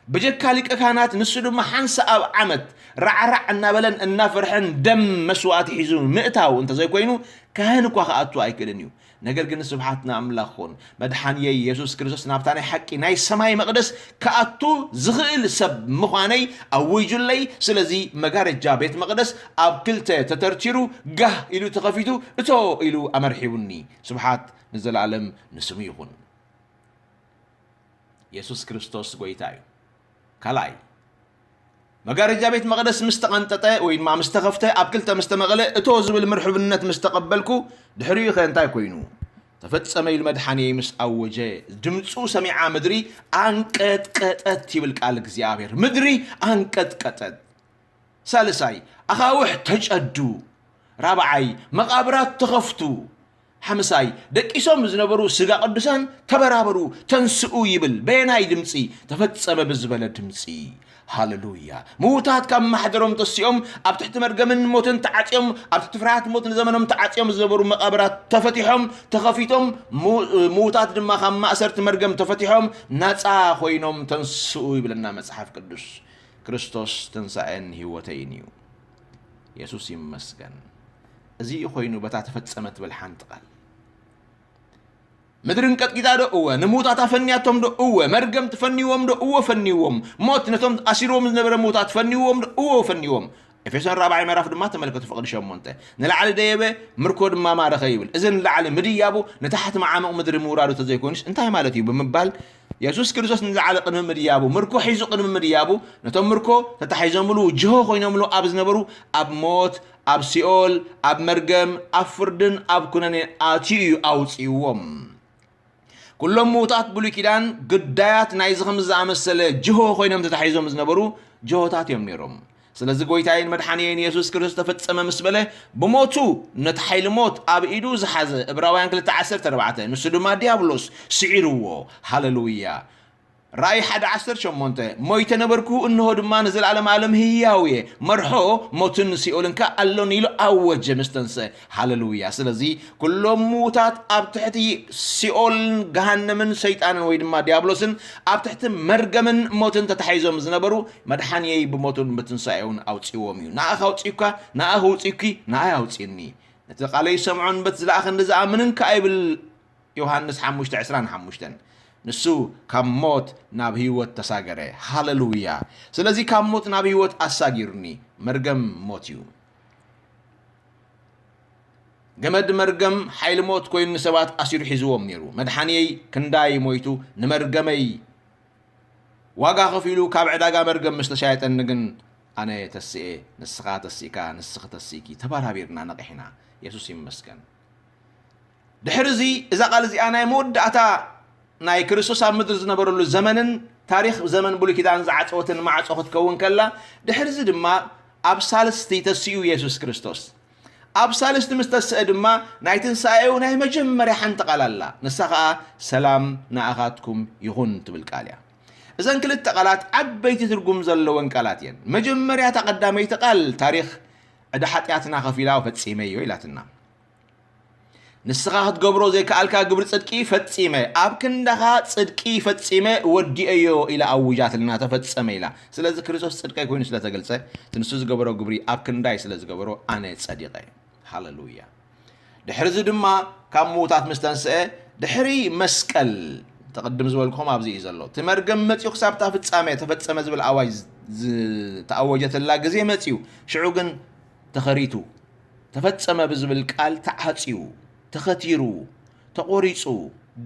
ብጀካ ሊቀ ካህናት፣ ንሱ ድማ ሓንሳእ ኣብ ዓመት ራዕራዕ እናበለን እናፈርሐን ደም መስዋእቲ ሒዙ ምእታው እንተዘይኮይኑ፣ ካህን እኳ ክኣቱ ኣይክእልን እዩ። ነገር ግን ስብሓት ንኣምላኽ ኹን። መድሓንየይ የሱስ ክርስቶስ ናብታ ናይ ሓቂ ናይ ሰማይ መቕደስ ክኣቱ ዝኽእል ሰብ ምዃነይ ኣዊጁለይ። ስለዚ መጋረጃ ቤት መቕደስ ኣብ ክልተ ተተርቲሩ፣ ጋህ ኢሉ ተኸፊቱ፣ እቶ ኢሉ ኣመርሒቡኒ። ስብሓት ንዘለኣለም ንስሙ ይኹን። የሱስ ክርስቶስ ጎይታ እዩ። ካልኣይ፣ መጋረጃ ቤት መቕደስ ምስ ተቐንጠጠ ወይ ድማ ምስ ተኸፍተ፣ ኣብ ክልተ ምስ ተመቐለ፣ እቶ ዝብል ምርሑብነት ምስ ተቐበልኩ፣ ድሕሪኡ ኸ እንታይ ኮይኑ? ተፈጸመ ኢሉ መድሓንየይ ምስ ኣወጀ፣ ድምፁ ሰሚዓ ምድሪ ኣንቀጥቀጠት ይብል ቃል እግዚኣብሔር። ምድሪ ኣንቀጥቀጠት። ሳልሳይ፣ ኣኻውሕ ተጨዱ። ራብዓይ፣ መቓብራት ተኸፍቱ። ሓምሳይ፣ ደቂሶም ዝነበሩ ስጋ ቅዱሳን ተበራበሩ፣ ተንስኡ ይብል። በየናይ ድምፂ? ተፈጸመ ብዝበለ ድምፂ። ሃለሉያ። ምዉታት ካብ ማሕደሮም ተሲኦም፣ ኣብ ትሕቲ መርገምን ሞትን ተዓጽዮም፣ ኣብ ትሕቲ ፍርሃት ሞት ንዘመኖም ተዓጽዮም ዝነበሩ መቓብራት ተፈቲሖም፣ ተኸፊቶም፣ ምዉ-፣ ምዉታት ድማ ካብ ማእሰርቲ መርገም ተፈቲሖም፣ ናጻ ኮይኖም ተንስኡ ይብለና መጽሓፍ ቅዱስ። ክርስቶስ ትንሳኤን ህይወተይን እዩ። የሱስ ይመስገን። እዚ እዩ ኮይኑ በታ ተፈጸመ ትብል ሓንቲ ቃል። ምድሪ እንቀጥቂጣ ዶ? እወ። ንምዉታት ኣፈንያቶም ዶ? እወ። መርገም ትፈንዎም ዶ? እወ ፈንዎም። ሞት ነቶም ኣሲርዎም ዝነበረ ምዉታት ፈንዎም ዶ? እወ ፈንዎም። ኤፌሶን ራብዓይ ምዕራፍ ድማ ተመልከቱ፣ ፍቕዲ ሸሞንተ። ንላዕሊ ደየበ፣ ምርኮ ድማ ማረኸ ይብል። እዚ ንላዕሊ ምድያቡ ንታሕቲ መዓሙቕ ምድሪ ምውራዱ ተዘይኮይኑስ እንታይ ማለት እዩ ብምባል፣ የሱስ ክርስቶስ ንላዕሊ ቅድሚ ምድያቡ፣ ምርኮ ሒዙ ቅድሚ ምድያቡ፣ ነቶም ምርኮ ተታሒዞምሉ፣ ጅሆ ኮይኖምሉ ኣብ ዝነበሩ፣ ኣብ ሞት፣ ኣብ ሲኦል፣ ኣብ መርገም፣ ኣብ ፍርድን ኣብ ኩነኔን ኣትዩ እዩ ኣውጽእዎም። ኩሎም ምዉታት ብሉይ ኪዳን ግዳያት ናይዚ ከምዚ ዝኣመሰለ ጅሆ ኮይኖም ተታሒዞም ዝነበሩ ጅሆታት እዮም ነይሮም። ስለዚ ጎይታይን መድሓንየይን የሱስ ክርስቶስ ተፈጸመ ምስ በለ፣ ብሞቱ ነቲ ሓይሊ ሞት ኣብ ኢዱ ዝሓዘ፣ ዕብራውያን ክልተ ዓሰርተ ኣርባዕተ፣ ንሱ ድማ ዲያብሎስ ስዒርዎ። ሃለሉያ። ራእይ ሓደ ዓሰርተ ሸሞንተ፣ ሞይተ ነበርኩ፣ እንሆ ድማ ንዘለኣለም ዓለም ህያው እየ። መርሖ ሞትን ሲኦልን ከኣ ኣሎኒ ኢሉ ኣወጀ ምስ ተንስአ። ሃለሉያ። ስለዚ ኩሎም ምዉታት ኣብ ትሕቲ ሲኦልን ገሃነምን ሰይጣንን ወይ ድማ ዲያብሎስን ኣብ ትሕቲ መርገምን ሞትን ተታሒዞም ዝነበሩ መድሓንየይ ብሞቱን ብትንሳኤውን ኣውጺእዎም እዩ። ንኣኻ ኣውጺእካ፣ ንኣኻ ኣውጺእኪ፣ ንኣይ ኣውጺእኒ። ነቲ ቃለይ ዝሰምዑን በቲ ዝለኣኸኒ ዝኣምንን ከኣ ይብል ዮሃንስ ሓሙሽተ ዕስራን ሓሙሽተን። ንሱ ካብ ሞት ናብ ህይወት ተሳገረ። ሃለሉያ። ስለዚ ካብ ሞት ናብ ህይወት ኣሳጊሩኒ። መርገም ሞት እዩ። ገመድ መርገም ሓይሊ ሞት ኮይኑ ንሰባት ኣሲሩ ሒዝዎም ነይሩ። መድሓንየይ ክንዳይ ሞይቱ ንመርገመይ ዋጋ ከፊሉ ካብ ዕዳጋ መርገም ምስ ተሻየጠኒ ግን ኣነ ተስኤ፣ ንስኻ ተሲእካ፣ ንስኺ ተሲእኪ፣ ተባራቢርና ነቒሕና። የሱስ ይመስገን። ድሕሪ እዚ፣ እዛ ቃል እዚኣ ናይ መወዳእታ ናይ ክርስቶስ ኣብ ምድሪ ዝነበረሉ ዘመንን ታሪኽ ዘመን ብሉይ ኪዳን ዝዓጸወትን ማዕጾ ክትከውን ከላ፣ ድሕሪ እዚ ድማ ኣብ ሳልስቲ ተሲኡ የሱስ ክርስቶስ። ኣብ ሳልስቲ ምስ ተስአ ድማ ናይ ትንሳኤኡ ናይ መጀመርያ ሓንቲ ቃል ኣላ። ንሳ ኸኣ ሰላም ንኣኻትኩም ይኹን ትብል ቃል እያ። እዘን ክልተ ቃላት ዓበይቲ ትርጉም ዘለወን ቃላት እየን። መጀመርያ እታ ቀዳመይቲ ቃል ታሪኽ ዕዳ ሓጢኣትና ከፊላ ፈጺመዮ ኢላትና። ንስኻ ክትገብሮ ዘይከኣልካ ግብሪ ጽድቂ ፈጺመ፣ ኣብ ክንዳኻ ጽድቂ ፈጺመ ወዲኤዮ ኢላ ኣውጃትልና፣ ተፈጸመ ኢላ። ስለዚ ክርስቶስ ጽድቀይ ኮይኑ ስለ ተገልጸ፣ እቲ ንሱ ዝገበሮ ግብሪ ኣብ ክንዳይ ስለ ዝገበሮ ኣነ ጸዲቐ። ሃለሉያ። ድሕሪ እዚ ድማ ካብ ምዉታት ምስ ተንስአ፣ ድሕሪ መስቀል፣ ተቐድም ዝበልኩኹም ኣብዚ እዩ ዘሎ። እቲ መርገም መጺኡ ክሳብ እታ ፍጻመ ተፈጸመ ዝብል ኣዋጅ ዝ-፣ ዝተኣወጀትላ ግዜ መጺኡ። ሽዑ ግን ተኸሪቱ፣ ተፈጸመ ብዝብል ቃል ተዓጽዩ። ተኸቲሩ፣ ተቖሪጹ፣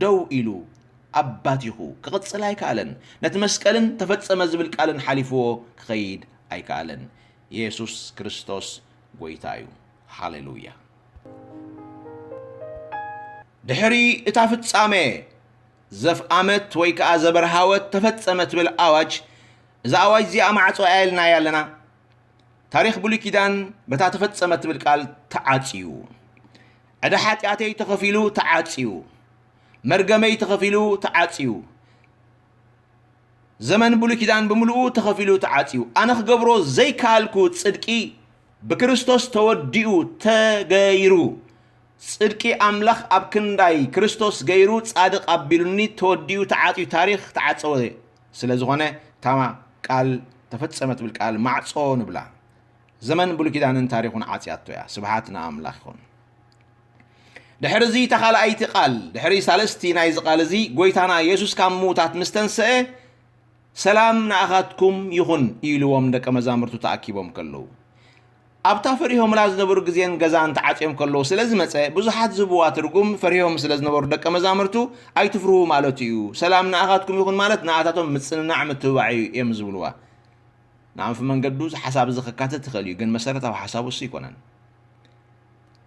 ደው ኢሉ፣ ኣባቲኹ፣ ክቕጽል ኣይከኣለን። ነቲ መስቀልን ተፈጸመ ዝብል ቃልን ሓሊፍዎ ክኸይድ ኣይከኣለን። የሱስ ክርስቶስ ጐይታ እዩ። ሃሌሉያ። ድሕሪ እታ ፍጻመ ዘፍኣመት ወይ ከኣ ዘበርሃወት ተፈጸመ ትብል ኣዋጅ፣ እዛ ኣዋጅ እዚኣ ማዕጾ እያ ኢልናያ ኣለና። ታሪኽ ብሉይ ኪዳን በታ ተፈጸመ ትብል ቃል ተዓጽዩ። ዕዳ ሓጢኣተይ ተኸፊሉ ተዓጽዩ። መርገመይ ተኸፊሉ ተዓጽዩ። ዘመን ብሉይ ኪዳን ብምልኡ ተኸፊሉ ተዓጽዩ። ኣነ ክገብሮ ዘይከኣልኩ ጽድቂ ብክርስቶስ ተወዲኡ ተገይሩ። ጽድቂ ኣምላኽ ኣብ ክንዳይ ክርስቶስ ገይሩ ጻድቕ ኣቢሉኒ፣ ተወዲኡ ተዓጽዩ፣ ታሪኽ ተዓጸወ። ስለ ዝኾነ እታ ቃል ተፈጸመ ትብል ቃል ማዕጾ ንብላ። ዘመን ብሉይ ኪዳንን ታሪኹን ዓጽያቶ እያ። ስብሓት ንኣምላኽ ይኹን። ድሕሪ እዚ እታ ካልኣይቲ ቃል፣ ድሕሪ ሳልስቲ ናይዚ ቃል እዚ፣ ጐይታና የሱስ ካብ ምዉታት ምስ ተንስአ፣ "ሰላም ንኣኻትኩም ይኹን" ኢልዎም ደቀ መዛሙርቱ ተኣኪቦም ከለዉ። ኣብታ ፈሪሆምላ ዝነበሩ ግዜን ገዛን ተዓጽዮም ከለዉ ስለ ዝመጸ፣ ብዙሓት ዝህብዋ ትርጉም፣ ፈሪሆም ስለ ዝነበሩ ደቀ መዛሙርቱ፣ "ኣይትፍርሁ" ማለቱ እዩ። "ሰላም ንኣኻትኩም ይኹን" ማለት ንኣታቶም ምጽንናዕ ምትብባዕ እዩ እዮም ዝብልዋ። ንኣንፊ መንገዱ እዚ ሓሳብ እዚ ከካትት ትኽእል እዩ፣ ግን መሰረታዊ ሓሳቡ እሱ ኣይኮነን።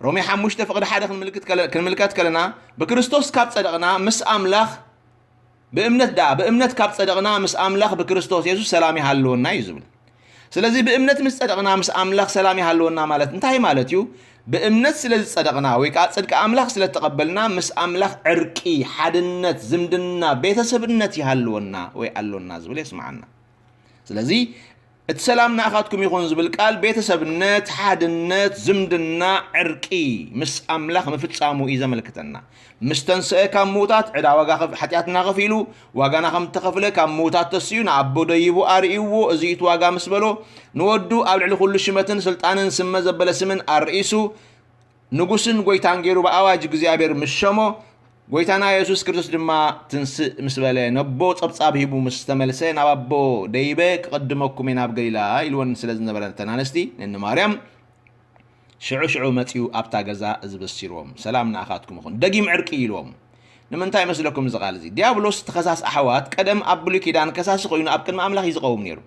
ሮሜ ሓሙሽተ ፍቕዲ ሓደ ክንምልክት ከለ-፣ ክንምልከት ከለና፣ "ብክርስቶስ ካብ ጸደቕና ምስ ኣምላኽ፣ ብእምነት ደኣ፣ ብእምነት ካብ ጸደቕና ምስ ኣምላኽ ብክርስቶስ የሱስ ሰላም ይሃልወና" እዩ ዝብል። ስለዚ ብእምነት ምስ ጸደቕና ምስ ኣምላኽ ሰላም ይሃልወና ማለት እንታይ ማለት እዩ? ብእምነት ስለ ዝጸደቕና ወይ ከኣ ጽድቂ ኣምላኽ ስለ እተቐበልና ምስ ኣምላኽ ዕርቂ፣ ሓድነት፣ ዝምድና፣ ቤተሰብነት ይሃልወና ወይ ኣሎና ዝብል የስምዓና። ስለዚ እቲ ሰላም ንኣኻትኩም ይኹን ዝብል ቃል ቤተሰብነት፣ ሓድነት፣ ዝምድና፣ ዕርቂ ምስ ኣምላኽ ምፍጻሙ እዩ ዘመልክተና። ምስ ተንስአ ካብ ምዉታት ዕዳ ዋጋ ከፍ-፣ ሓጢኣትና ከፊሉ፣ ዋጋና ከም እተኸፍለ ካብ ምዉታት ተሲኡ ንኣቦ ደይቡ ኣርእይዎ፣ እዚ እቲ ዋጋ ምስ በሎ፣ ንወዱ ኣብ ልዕሊ ኩሉ ሽመትን ስልጣንን ስመ ዘበለ ስምን ኣርእሱ፣ ንጉስን ጐይታን ገይሩ ብኣዋጅ እግዚኣብሔር ምስ ሸሞ፣ ጐይታና የሱስ ክርስቶስ ድማ ትንስእ ምስ በለ፣ ነቦ ጸብጻብ ሂቡ ምስ ተመልሰ፣ ናብ ኣቦ ደይበ ክቕድመኩም እየ ናብ ገሊላ ኢልወን ስለ ዝነበረ ነተን ኣንስቲ፣ ነኒ ማርያም፣ ሽዑ ሽዑ መጺኡ ኣብታ ገዛ እዚ በሲርዎም፣ "ሰላም ንኣኻትኩም ይኹን፣ ደጊም ዕርቂ" ኢልዎም። ንምንታይ ይመስለኩም እዚ ቃል እዚ? ዲያብሎስ እቲ ከሳስ ኣሕዋት ቀደም ኣብ ብሉይ ኪዳን ከሳሲ ኮይኑ ኣብ ቅድሚ ኣምላኽ እዩ ዝቐውም ነይሩ።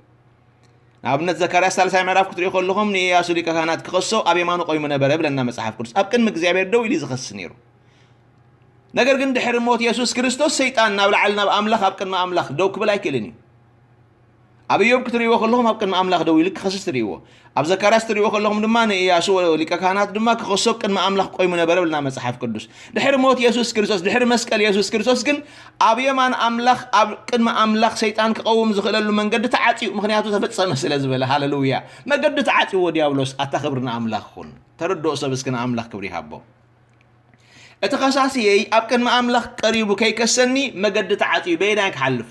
ንኣብነት ዘካርያስ ሳልሳይ ምዕራፍ ክትሪኡ ከለኹም ንኢያሱ ሊቀ ካህናት ክኸሶ ኣብ የማኑ ቆይሙ ነበረ ብለና መጽሓፍ ቅዱስ። ኣብ ቅድሚ እግዚኣብሔር ደው ኢሉ እዩ ዝኸስስ ነይሩ። ነገር ግን ድሕሪ ሞት የሱስ ክርስቶስ ሰይጣን ናብ ላዕሊ ናብ ኣምላኽ ኣብ ቅድሚ ኣምላኽ ደው ክብል ኣይክእልን እዩ። ኣብ ኢዮብ ክትሪእዎ ከለኹም ኣብ ቅድሚ ኣምላኽ ደው ኢሉ ክኸስስ ትሪእዎ። ኣብ ዘካርያስ ትሪእዎ ከለኹም ድማ ንኢያሱ ሊቀ ካህናት ድማ ክኸሶ ኣብ ቅድሚ ኣምላኽ ቆይሙ ነበረ ብለና መጽሓፍ ቅዱስ። ድሕሪ ሞት የሱስ ክርስቶስ፣ ድሕሪ መስቀል የሱስ ክርስቶስ ግን ኣብ የማን ኣምላኽ፣ ኣብ ቅድሚ ኣምላኽ ሰይጣን ክቐውም ዝኽእለሉ መንገዲ ተዓጽዩ፣ ምኽንያቱ ተፈጸመ ስለ ዝበለ። ሃሌሉያ! መገዲ ተዓጽይዎ ዲያብሎስ። ኣታ ክብሪ ንኣምላኽ ይኹን። ተረድኦ ሰብ እስኪ ንኣምላኽ ክብሪ ይሃቦ። እቲ ኸሳስየይ ኣብ ቅድሚ ኣምላኽ ቀሪቡ ከይከሰኒ መገዲ ተዓጽዩ፣ በየናይ ክሓልፍ?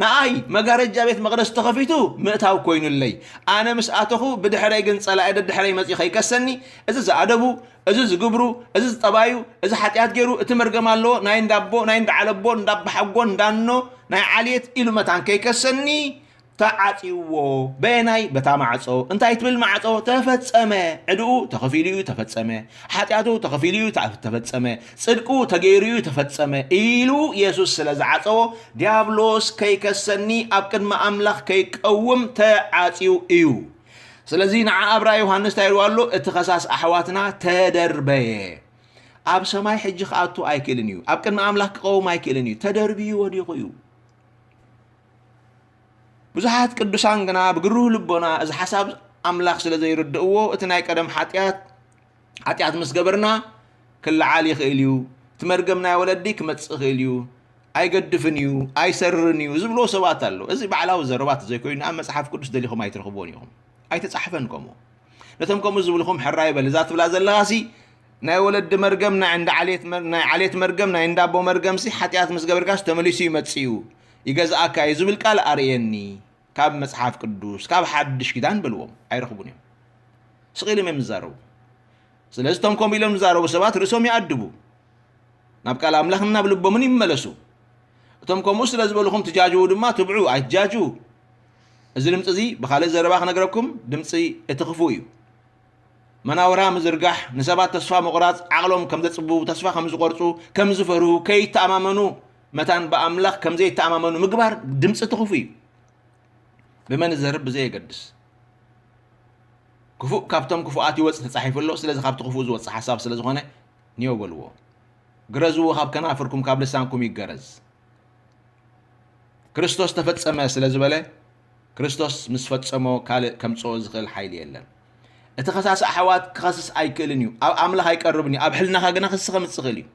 ንኣይ መጋረጃ ቤት መቕደስ ተኸፊቱ ምእታው ኮይኑለይ። ኣነ ምስ ኣተኹ ብድሕረይ ግን ጸላኢ ደድሕረይ መጺኡ ከይከሰኒ፣ እዚ ዝኣደቡ፣ እዚ ዝግብሩ፣ እዚ ዝጠባዩ፣ እዚ ሓጢኣት ገይሩ፣ እቲ መርገም ኣለዎ፣ ናይ እንዳቦ፣ ናይ እንዳዓለቦ፣ እንዳባሓጎ፣ እንዳኖ፣ ናይ ዓልየት ኢሉ መታን ከይከሰኒ ተዓጽይዎ። በየናይ? በታ ማዕጾ። እንታይ ትብል ማዕጾ? ተፈጸመ። ዕድኡ ተኸፊሉ እዩ፣ ተፈጸመ። ሓጢኣቱ ተኸፊሉ እዩ፣ ተ-፣ ተፈጸመ። ጽድቁ ተገይሩ እዩ፣ ተፈጸመ ኢሉ የሱስ ስለ ዝዓጸዎ፣ ዲያብሎስ ከይከሰኒ፣ ኣብ ቅድሚ ኣምላኽ ከይቀውም ተዓጽዩ እዩ። ስለዚ ንዓ ኣብራ ዮሃንስ እንታይ ኢልዋ ኣሎ? እቲ ከሳስ ኣሕዋትና ተደርበየ። ኣብ ሰማይ ሕጂ ክኣቱ ኣይክእልን እዩ። ኣብ ቅድሚ ኣምላኽ ክቐውም ኣይክእልን እዩ። ተደርብዩ ወዲቑ እዩ። ብዙሓት ቅዱሳን ግና ብግሩህ ልቦና እዚ ሓሳብ ኣምላኽ ስለ ዘይርድእዎ፣ እቲ ናይ ቀደም ሓጢኣት፣ ሓጢኣት ምስ ገበርና ክለዓል ይኽእል እዩ፣ እቲ መርገም ናይ ወለዲ ክመጽእ ይኽእል እዩ፣ ኣይገድፍን እዩ፣ ኣይሰርርን እዩ ዝብልዎ ሰባት ኣለዉ። እዚ ባዕላዊ ዘረባ ተዘይኮይኑ ኣብ መጽሓፍ ቅዱስ ደሊኹም ኣይትረኽብዎን ኢኹም። ኣይተጻሕፈን ከምኡ። ነቶም ከምኡ ዝብልኹም ሕራይ በል። እዛ ትብላ ዘለኻሲ ናይ ወለዲ መርገም፣ ናይ እንዳ ዓሌት መር-፣ ናይ ዓሌት መርገም፣ ናይ እንዳ ኣቦ መርገምሲ ሓጢኣት ምስ ገበርካስ ተመሊሱ ይመጽእ እዩ፣ ይገዝኣካ እዩ ዝብል ቃል ኣርእየኒ። ካብ መጽሓፍ ቅዱስ፣ ካብ ሓድሽ ኪዳን በልዎም። ኣይረኽቡን እዮም። ስቕ ኢሎም እዮም ዝዛረቡ። ስለዚ እቶም ከምኡ ኢሎም ዝዛረቡ ሰባት ርእሶም ይኣድቡ። ናብ ቃል ኣምላኽን ናብ ልቦምን ይመለሱ። እቶም ከምኡ ስለ ዝበልኹም ትጃጅዉ ድማ ትብዑ፣ ኣይትጃጅዉ። እዚ ድምጺ እዚ ብኻልእ ዘረባ ክነግረኩም፣ ድምጺ እቲ ክፉእ እዩ። መናውራ ምዝርጋሕ፣ ንሰባት ተስፋ ምቑራጽ፣ ዓቕሎም ከም ዘጽብቡ፣ ተስፋ ከም ዝቖርጹ፣ ከም ዝፈርሁ፣ ከይተኣማመኑ፣ መታን ብኣምላኽ ከም ዘይተኣማመኑ ምግባር ድምጺ ትኹፍ እዩ። ብመን ዝዘርብ ብዘየገድስ። ክፉእ ካብቶም ክፉኣት ይወጽእ ተጻሒፉ ኣሎ። ስለዚ ካብቲ ክፉእ ዝወጽእ ሓሳብ ስለ ዝኾነ ንዮ በልዎ። ግረዝዎ ካብ ከናፍርኩም ካብ ልሳንኩም ይገረዝ። ክርስቶስ ተፈጸመ ስለ ዝበለ፣ ክርስቶስ ምስ ፈጸሞ ካልእ ከምጽኦ ዝኽእል ሓይሊ የለን። እቲ ከሳሲ ኣሕዋት ክኸስስ ኣይክእልን እዩ። ኣብ ኣምላኽ ኣይቀርብን እዩ። ኣብ ሕልናኻ ግና ክሲ ከምጽእ ይኽእል እዩ።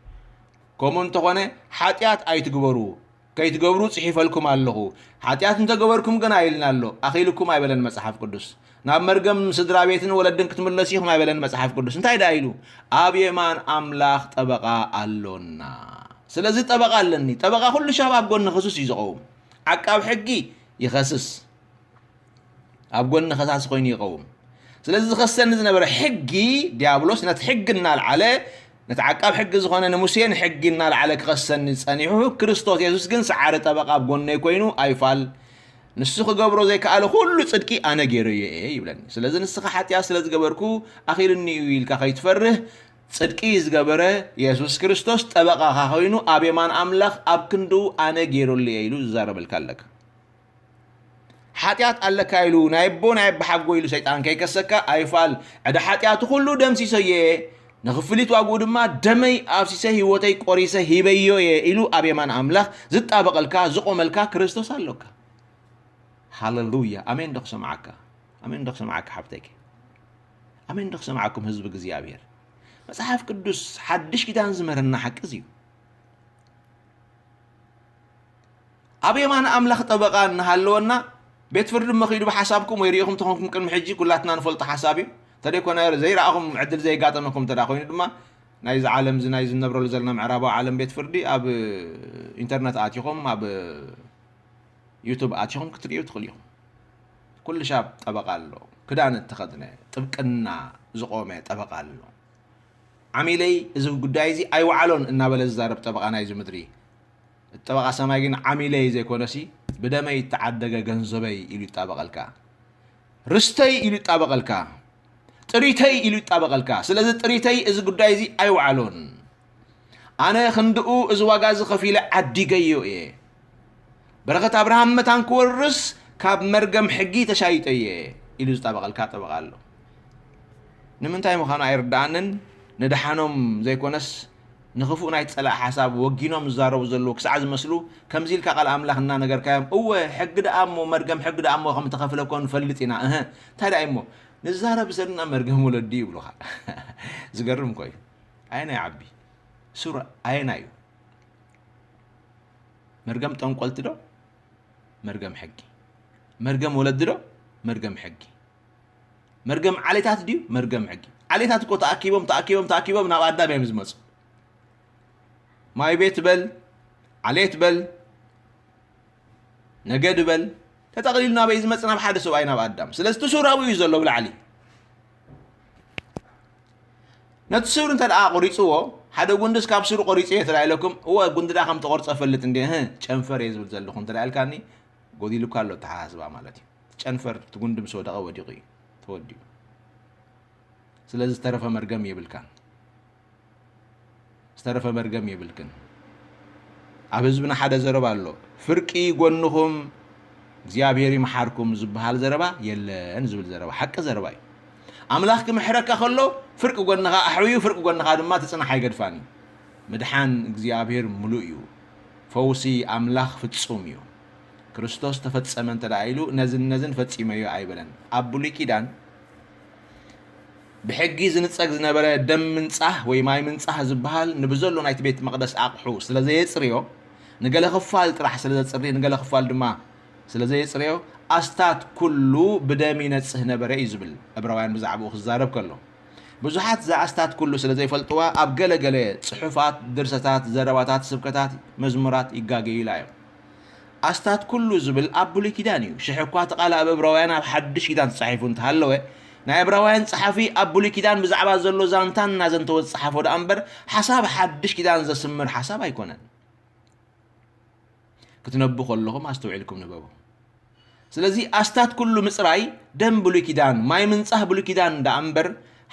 ከምኡ እንተኾነ ሓጢኣት ኣይትግበሩ፣ ከይትገብሩ ጽሒፈልኩም ኣለኹ። ሓጢኣት እንተገበርኩም ግና ኢልና ኣሎ። ኣኺልኩም ኣይበለን መጽሓፍ ቅዱስ። ናብ መርገም ስድራ ቤትን ወለድን ክትምለሱ ኢኹም ኣይበለን መጽሓፍ ቅዱስ። እንታይ ደኣ ኢሉ? ኣብ የማን ኣምላኽ ጠበቓ ኣሎና። ስለዚ ጠበቓ ኣለኒ። ጠበቓ ኩሉ ሻብ ኣብ ጎኒ ክሱስ እዩ ዝቐውም። ዓቃብ ሕጊ ይኸስስ። ኣብ ጎኒ ከሳሲ ኮይኑ ይቐውም። ስለዚ ዝኸሰኒ ዝነበረ ሕጊ፣ ዲያብሎስ ነቲ ሕጊ እናልዓለ፣ ነቲ ዓቃብ ሕጊ ዝኾነ ንሙሴ ንሕጊ እናልዓለ ክኸሰኒ ጸኒሑ፣ ክርስቶስ የሱስ ግን ሰዓሪ ጠበቓ ኣብ ጎነይ ኮይኑ ኣይፋል። ንሱ ክገብሮ ዘይከኣለ ኩሉ ጽድቂ ኣነ ገይረዮ እየ ይብለኒ። ስለዚ ንስኻ ሓጢኣት ስለ ዝገበርኩ ኣኺሉኒ እዩ ኢልካ ከይትፈርህ፣ ጽድቂ ዝገበረ የሱስ ክርስቶስ ጠበቓኻ ኮይኑ ኣብ የማን ኣምላኽ ኣብ ክንድኡ ኣነ ገይረሉ እየ ኢሉ ዝዛረበልካ ኣለካ። ሓጢኣት ኣለካ ኢሉ ናይ ኣቦ ናይ ኣቦ ሓጎ ኢሉ ሰይጣን ከይከሰካ ኣይፋል። ዕዳ ሓጢኣቱ ኩሉ ደምሲሰዮ እየ፣ ንኽፍሊት ዋግኡ ድማ ደመይ ኣፍሲሰ ህይወተይ ቆሪሰ ሂበዮ እየ ኢሉ ኣብ የማን ኣምላኽ ዝጣበቐልካ ዝቆመልካ ክርስቶስ ኣሎካ። ሃለሉያ። ኣሜን ዶ ክሰምዓካ? ኣሜን ዶ ክሰምዓካ ሓብተይኪ? ኣሜን ዶ ክሰምዓኩም ህዝቢ እግዚኣብሔር? መጽሓፍ ቅዱስ ሓድሽ ኪዳን ዝምህረና ሓቂ እዚ እዩ። ኣብ የማን ኣምላኽ ጠበቓ እናሃለወና፣ ቤት ፍርዲ መኺዱ ብሓሳብኩም ወይ ርኢኹም ተኾንኩም ቅድሚ ሕጂ ኩላትና ንፈልጦ ሓሳብ እዩ። እንተደይኮነ ዘይረኣኹም ዕድል ዘይጋጠመኩም እንተ ደኣ ኮይኑ ድማ ናይዚ ዓለም እዚ ናይ ዝነብረሉ ዘለና ምዕራባዊ ዓለም ቤት ፍርዲ ኣብ ኢንተርነት ኣቲኹም ኣብ ዩቱብ ኣቲኹም ክትርእዩ ትኽእሉ ኢኹም። ኩሉ ሻብ ጠበቓ ኣሎ። ክዳን እተኸድነ ጥብቅና ዝቖመ ጠበቓ ኣሎ። ዓሚለይ እዚ ጉዳይ እዚ ኣይወዓሎን እናበለ ዝዛረብ ጠበቓ ናይዚ ምድሪ። እቲ ጠበቓ ሰማይ ግን ዓሚለይ ዘይኮነሲ ብደመይ እተዓደገ ገንዘበይ ኢሉ ይጣበቐልካ። ርስተይ ኢሉ ይጣበቐልካ። ጥሪተይ ኢሉ ይጣበቐልካ። ስለዚ ጥሪተይ እዚ ጉዳይ እዚ ኣይወዓሎን። ኣነ ክንድኡ እዚ ዋጋ እዚ ከፊለ ዓዲገዮ እየ። በረኸት ኣብርሃም መታን ክወርስ ካብ መርገም ሕጊ ተሻይጠ እየ ኢሉ ዝጣበቐልካ ጠበቓ ኣሎ። ንምንታይ ምዃኑ ኣይርድኣንን። ንደሓኖም ዘይኮነስ ንኽፉእ ናይ ጸላእ ሓሳብ ወጊኖም ዝዛረቡ ዘለዉ ክሳዕ ዝመስሉ ከምዚ ኢልካ ቃል ኣምላኽ እናነገርካዮም፣ እወ ሕጊ ደኣ እሞ መርገም ሕጊ ደኣ እሞ ከም ተኸፍለ እኮ ንፈልጥ ኢና። እህ እንታይ ደኣ እሞ ንዛረብ ዘለና መርገም ወለዲ ይብሉኻ። ዝገርም እኮ እዩ። ኣየናይ ዓቢ ሱር ኣየናይ እዩ? መርገም ጠንቆልቲ ዶ መርገም ሕጊ? መርገም ወለዲ ዶ መርገም ሕጊ? መርገም ዓሌታት ድዩ መርገም ሕጊ? ዓሌታት እኮ ተኣኪቦም ተኣኪቦም ተኣኪቦም ናብ ኣዳም እዮም ዝመፁ። ማይ ቤት በል፣ ዓሌት በል፣ ነገድ በል፣ ተጠቕሊሉ ናበይ ዝመጽእ? ናብ ሓደ ሰብኣይ፣ ናብ ኣዳም። ስለዚ እቲ ሱር ኣብኡ እዩ ዘሎ ብላዕሊ። ነቲ ሱር እንተ ደኣ ቆሪጽዎ፣ ሓደ ጉንድስ ካብ ሱሩ ቆሪጽ እየ እንተ ደኣ ኢለኩም፣ እወ፣ ጉንዲ ደኣ ከም ተቆርጸ እፈልጥ እንድየ፣ እህ፣ ጨንፈር እየ ዝብል ዘለኹ እንተ ደኣ ኢልካኒ፣ ጎዲሉካ ኣሎ ኣተሓሳስባ ማለት እዩ። እቲ ጨንፈር፣ እቲ ጉንዲ ምስ ወደቐ ወዲቑ እዩ፣ ተወዲኡ። ስለዚ ዝተረፈ መርገም የብልካን። ዝተረፈ መርገም የብልክን። ኣብ ህዝብና ሓደ ዘረባ ኣሎ። ፍርቂ ጎንኹም እግዚኣብሔር ይምሓርኩም ዝበሃል ዘረባ የለን ዝብል ዘረባ፣ ሓቂ ዘረባ እዩ። ኣምላኽ ክምሕረካ ከሎ ፍርቂ ጎንኻ ኣሕውዩ፣ ፍርቂ ጎንኻ ድማ ትጽናሕ ኣይገድፋን እዩ። ምድሓን እግዚኣብሔር ምሉእ እዩ። ፈውሲ ኣምላኽ ፍጹም እዩ። ክርስቶስ ተፈጸመ እንተ ደኣ ኢሉ ነዝን ነዝን ፈጺመዮ ኣይበለን። ኣብ ብሉይ ኪዳን ብሕጊ ዝንጸግ ዝነበረ ደም ምንጻህ ወይ ማይ ምንጻህ ዝበሃል ንብዘሎ ናይቲ ቤት መቕደስ ኣቕሑ ስለ ዘየጽርዮ፣ ንገለ ክፋል ጥራሕ ስለ ዘጽሪ፣ ንገለ ክፋል ድማ ስለ ዘየጽርዮ፣ ኣስታት ኩሉ ብደም ይነጽህ ነበረ እዩ ዝብል ዕብራውያን ብዛዕባኡ ክዛረብ ከሎ። ብዙሓት እዛ ኣስታት ኩሉ ስለ ዘይፈልጥዋ፣ ኣብ ገለ ገለ ጽሑፋት፣ ድርሰታት፣ ዘረባታት፣ ስብከታት፣ መዝሙራት ይጋገዩላ እዮም። ኣስታት ኩሉ ዝብል ኣብ ብሉይ ኪዳን እዩ። ሽሕ እኳ እቲ ቃል ኣብ ዕብራውያን ኣብ ሓድሽ ኪዳን ተጻሒፉ እንተሃለወ፣ ናይ ዕብራውያን ጸሓፊ ኣብ ብሉይ ኪዳን ብዛዕባ ዘሎ ዛንታን እናዘንተወ ዝጸሓፎ ደኣ እምበር፣ ሓሳብ ሓድሽ ኪዳን ዘስምር ሓሳብ ኣይኮነን። ክትነቡ ከለኹም ኣስተውዒልኩም ንበቡ። ስለዚ ኣስታት ኩሉ ምጽራይ ደም ብሉይ ኪዳን፣ ማይ ምንጻህ ብሉይ ኪዳን ደኣ እምበር፣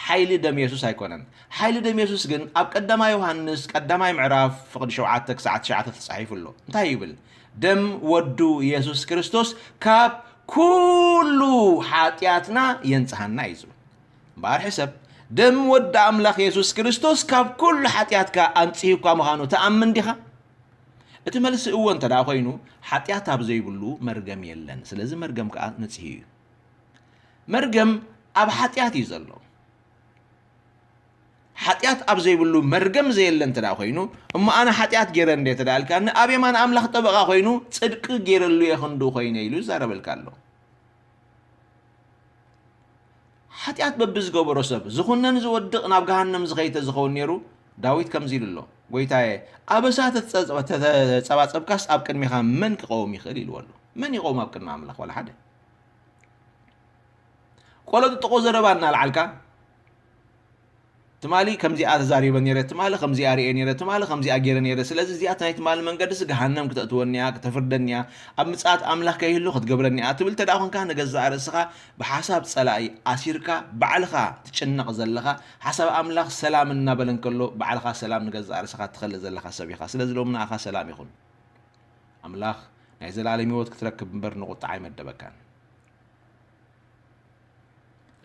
ሓይሊ ደም የሱስ ኣይኮነን። ሓይሊ ደም የሱስ ግን ኣብ ቀዳማይ ዮሃንስ ቀዳማይ ምዕራፍ ፍቕዲ ሸውዓተ ክሳዕ ትሽዓተ ተጻሒፉ ኣሎ። እንታይ ይብል? ደም ወዱ የሱስ ክርስቶስ ካብ ኩሉ ሓጢኣትና የንጽሃና እዩ ዝብል። እምበኣር ሕሰብ፣ ደም ወዲ ኣምላኽ የሱስ ክርስቶስ ካብ ኩሉ ሓጢኣትካ ኣንጽሂኳ ምዃኑ ትኣምን ዲኻ? እቲ መልሲ እወ እንተ ደኣ ኮይኑ፣ ሓጢኣት ኣብ ዘይብሉ መርገም የለን። ስለዚ መርገም ከኣ ንጽሂ እዩ። መርገም ኣብ ሓጢኣት እዩ ዘሎ። ሓጢኣት ኣብ ዘይብሉ መርገም ዘየለ እንተ ደኣ ኮይኑ፣ እሞ ኣነ ሓጢኣት ገይረ እንደ እንተ ደኣ ኢልካኒ፣ ኣብ የማን ኣምላኽ ጠበቓ ኮይኑ፣ ጽድቂ ገይረሉ እየ ክንድኡ ኮይነ ኢሉ ይዛረበልካ ኣሎ። ሓጢኣት በብዝገበሮ ሰብ ዝኹነን ዝወድቕ ናብ ገሃነም ዝኸይድ ተዝኸውን ነይሩ፣ ዳዊት ከምዚ ኢሉ ኣሎ፣ "ጎይታየ፣ ኣበሳ ተተጸ-፣ ተተጸባጸብካስ ኣብ ቅድሜኻ መን ክቐውም ይኽእል?" ኢልዎ ኣሎ። መን ይቐውም ኣብ ቅድሚ ኣምላኽ? ዋላ ሓደ። ቆሎ ጥጥቆ ዘረባ እናልዓልካ፣ ትማሊ ከምዚኣ ተዛሪበ ነይረ፣ ትማሊ ከምዚኣ ርእየ ነይረ፣ ትማሊ ከምዚኣ ገይረ ነይረ፣ ስለዚ እዚኣ ናይ ትማሊ መንገድስ ገሃነም ክተእትወኒ እያ፣ ክተፍርደኒ እያ፣ ኣብ ምጽኣት ኣምላኽ ከይህሉ ክትገብረኒ እያ ትብል እንተ ደኣ ኾንካ፣ ንገዛእ ርእስኻ ብሓሳብ ጸላኢ ኣሲርካ፣ ባዕልኻ ትጭነቕ ዘለኻ፣ ሓሳብ ኣምላኽ ሰላም እናበለ እንከሎ፣ ባዕልኻ ሰላም ንገዛእ ርእስኻ ትኸልእ ዘለኻ ሰብ ኢኻ። ስለዚ ሎሚ ንኣኻ ሰላም ይኹን። ኣምላኽ ናይ ዘላለም ህይወት ክትረክብ እምበር ንቑጣዓ ኣይመደበካን።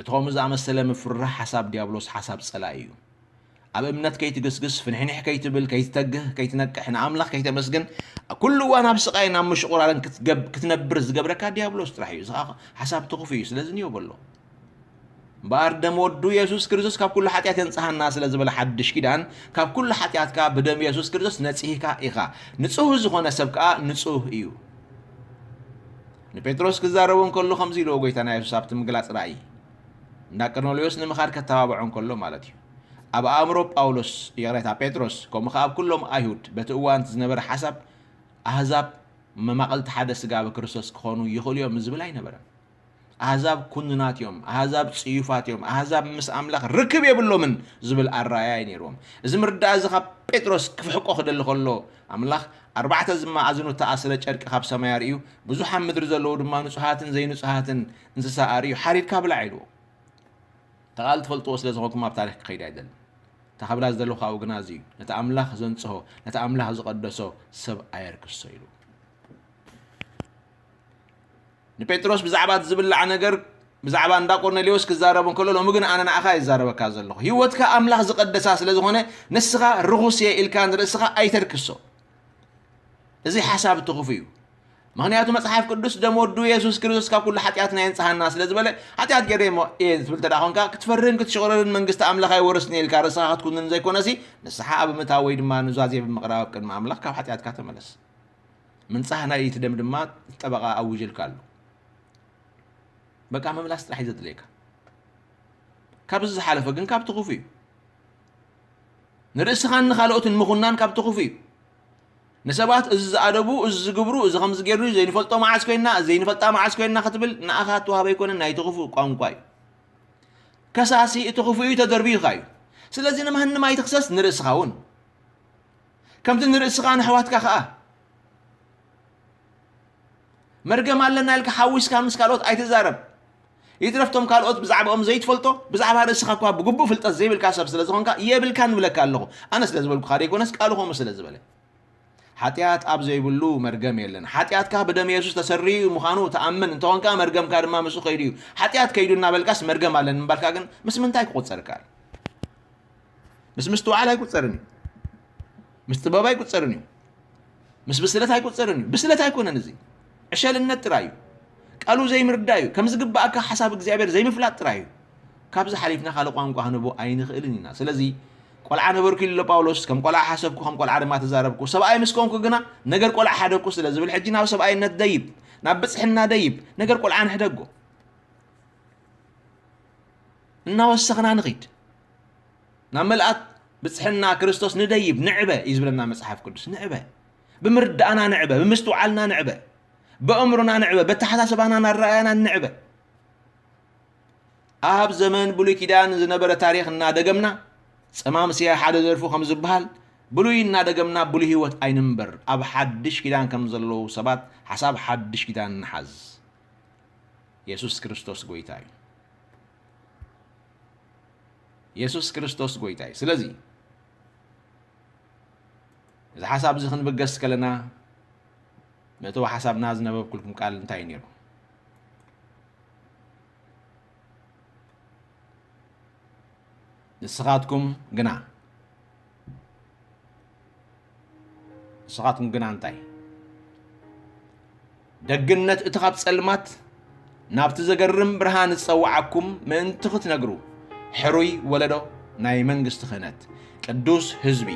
እቲ ከምኡ ዝኣመሰለ ምፍርራሕ ሓሳብ ዲያብሎስ ሓሳብ ጸላኢ እዩ። ኣብ እምነት ከይትግስግስ፣ ፍንሕንሕ ከይትብል፣ ከይትተግህ፣ ከይትነቅሕ፣ ንኣምላኽ ከይተመስግን፣ ኣብ ኩሉ እዋን ኣብ ስቓይን ኣብ ምሽቑራርን ክትገብ-፣ ክትነብር ዝገብረካ ዲያብሎስ ጥራሕ እዩ። እዚ ኸኣ ሓሳብ ትኹፍ እዩ። ስለዚ ንዮ በሎ። እምበኣር ደም ወዱ የሱስ ክርስቶስ ካብ ኩሉ ሓጢኣት የንጽሃና ስለ ዝበለ ሓድሽ ኪዳን፣ ካብ ኩሉ ሓጢኣትካ ብደም የሱስ ክርስቶስ ነጺህካ ኢኻ። ንጹህ ዝኾነ ሰብ ከኣ ንጹህ እዩ። ንጴጥሮስ ክዛረቦ እንከሎ ከምዚ ኢልዎ ጎይታና የሱስ ኣብቲ ምግላጽ ራእይ፣ እንዳ ቀርኔሌዎስ ንምኻድ ከተባብዖ እንከሎ ማለት እዩ። ኣብ ኣእምሮ ጳውሎስ፣ ይቕሬታ፣ ጴጥሮስ፣ ከምኡ ኸኣ ኣብ ኩሎም ኣይሁድ በቲ እዋን ዝነበረ ሓሳብ፣ ኣህዛብ መማቕልቲ ሓደ ስጋ ብክርስቶስ ክኾኑ ይኽእሉ እዮም ዝብል ኣይነበረን። ኣህዛብ ኩኑናት እዮም፣ ኣህዛብ ጽዩፋት እዮም፣ ኣህዛብ ምስ ኣምላኽ ርክብ የብሎምን ዝብል ኣረኣእያ እዩ ነይርዎም። እዚ ምርዳእ እዚ ካብ ጴጥሮስ ክፍሕቆ ክደሊ ከሎ፣ ኣምላኽ ኣርባዕተ ዝመኣዝኑ እተኣስረ ጨርቂ ካብ ሰማይ ኣርእዩ፣ ብዙሓት ምድሪ ዘለዉ ድማ ንጹሃትን ዘይንጹሃትን እንስሳ ኣርእዩ፣ ሓሪድካ ብላዕ ኢልዎ። እታ ቃል ትፈልጥዎ ስለ ዝኾንኩም ኣብ ታሪኽ ክኸይድ ኣይደልን። እታ ክብላ ዝደለኹ ካብኡ ግና እዚ እዩ፣ ነቲ ኣምላኽ ዘንጽሆ፣ ነቲ ኣምላኽ ዝቐደሶ ሰብ ኣየርክሶ ኢሉ። ንጴጥሮስ ብዛዕባ እቲ ዝብላዕ ነገር ብዛዕባ እንዳ ቆርኔሌዎስ ክዛረብ እንከሎ፣ ሎሚ ግን ኣነ ንኣኻ ይዛረበካ ዘለኹ። ህይወትካ ኣምላኽ ዝቐደሳ ስለ ዝኾነ፣ ንስኻ ርኹስ እየ ኢልካ ንርእስኻ ኣይተርክሶ። እዚ ሓሳብ ትኹፍ እዩ። ምኽንያቱ መጽሓፍ ቅዱስ ደም ወዱ የሱስ ክርስቶስ ካብ ኩሉ ሓጢኣትና የንጽሃና ስለ ዝበለ፣ ሓጢኣት ገይረ እሞ እየ ትብል እንተ ደኣ ኾንካ፣ ክትፈርህን ክትሽቑረርን መንግስቲ ኣምላኽ ኣይወርስን እየ ኢልካ ርእስኻ ክትኩንን ዘይኮነሲ፣ ንስሓ ኣብ ምእታው ወይ ድማ ኑዛዜ ብምቕራብ ኣብ ቅድሚ ኣምላኽ ካብ ሓጢኣትካ ተመለስ። ምንጻህ ናይ እቲ ደም ድማ ጠበቓ ኣውጅልካ ኣሎ። በቃ ምምላስ ጥራሕ እዩ ዘድልየካ። ካብዚ ዝሓለፈ ግን ካብ ትኹፍ እዩ። ንርእስኻን ንኻልኦትን ምኹናን ካብ ትኹፍ እዩ። ንሰባት እዚ ዝኣደቡ፣ እዚ ዝግብሩ፣ እዚ ከምዚ ገይሩ፣ ዘይንፈልጦ መዓስ ኮይንና፣ ዘይንፈልጣ መዓስ ኮይንና ክትብል ንኣኻ እተዋህበ ኣይኮነን፣ ናይ ትኹፍ ቋንቋ እዩ። ከሳሲ እቲ ክፉእ እዩ፣ ተደርብዩኻ እዩ። ስለዚ ንማንም ኣይትኽሰስ፣ ንርእስኻ እውን። ከምቲ ንርእስኻ ንኣሕዋትካ ኸኣ። መርገም ኣለና ኢልካ ሓዊስካ ምስ ካልኦት ኣይትዛረብ። ይትረፍቶም ካልኦት ብዛዕባኦም ዘይትፈልጦ፣ ብዛዕባ ርእስኻ እኳ ብግቡእ ፍልጠት ዘይብልካ ሰብ ስለ ዝኾንካ፣ የብልካን እብለካ ኣለኹ። ኣነ ስለ ዝበልኩኻ ደይኮነስ፣ ቃሉ ከምኡ ስለ ዝበለ። ሓጢኣት ኣብ ዘይብሉ መርገም የለን። ሓጢኣትካ ብደም የሱስ ተሰርዩ ምዃኑ ትኣምን እንተኾንካ፣ መርገምካ ድማ ምስኡ ከይዱ እዩ። ሓጢኣት ከይዱ እናበልካስ መርገም ኣለኒ ምባልካ ግን ምስ ምንታይ ክቑጸር ይከኣል? ምስ ምስትውዓል ኣይቁጸርን እዩ። ምስ ጥበብ ኣይቁጸርን እዩ። ምስ ብስለት ኣይቁጸርን እዩ። ብስለት ኣይኮነን እዚ። ዕሸልነት ጥራይ እዩ። ቃሉ ዘይምርዳእ እዩ። ከም ዝግባኣካ ሓሳብ እግዚኣብሔር ዘይምፍላጥ ጥራይ እዩ። ካብዚ ሓሊፍና ካልእ ቋንቋ ክንህቦ ኣይንኽእልን ኢና። ስለዚ ቆልዓ ነበርኩ ኢሉ ኣሎ ጳውሎስ፣ ከም ቆልዓ ሓሰብኩ፣ ከም ቆልዓ ድማ ተዛረብኩ። ሰብኣይ ምስ ኮንኩ ግና ነገር ቆልዓ ሓደግኩ ስለ ዝብል ሕጂ ናብ ሰብኣይነት ደይብ፣ ናብ ብጽሕና ደይብ፣ ነገር ቆልዓ ንሕደጎ። እናወሰኽና ንኺድ። ናብ ምልኣት ብጽሕና ክርስቶስ ንደይብ፣ ንዕበ እዩ ዝብለና መጽሓፍ ቅዱስ። ንዕበ። ብምርዳእና ንዕበ፣ ብምስትውዓልና ንዕበ፣ ብኣእምሮና ንዕበ፣ በተሓሳስባናን ኣረኣእያናን ንዕበ። ኣብ ዘመን ብሉይ ኪዳን ዝነበረ ታሪኽ እናደገምና፣ ጸማም ስየ ሓደ ደርፉ ከም ዝበሃል፣ ብሉይ እናደገምና ብሉይ ህይወት ኣይንንበር። ኣብ ሓድሽ ኪዳን ከም ዘለዉ ሰባት ሓሳብ ሓድሽ ኪዳን ንሓዝ። የሱስ ክርስቶስ ጐይታ እዩ። የሱስ ክርስቶስ ጎይታ እዩ። ስለዚ እዚ ሓሳብ እዚ ክንብገስ ከለና፣ መእተዊ ሓሳብና ዝነበብኩልኩም ቃል እንታይ እዩ ነይሩ? ንስኻትኩም ግና፣ ንስኻትኩም ግና እንታይ? ደግነት እቲ ካብ ጸልማት ናብቲ ዘገርም ብርሃን ዝጸውዓኩም ምእንቲ ክትነግሩ፣ ሕሩይ ወለዶ ናይ መንግስቲ ክህነት፣ ቅዱስ ህዝቢ፣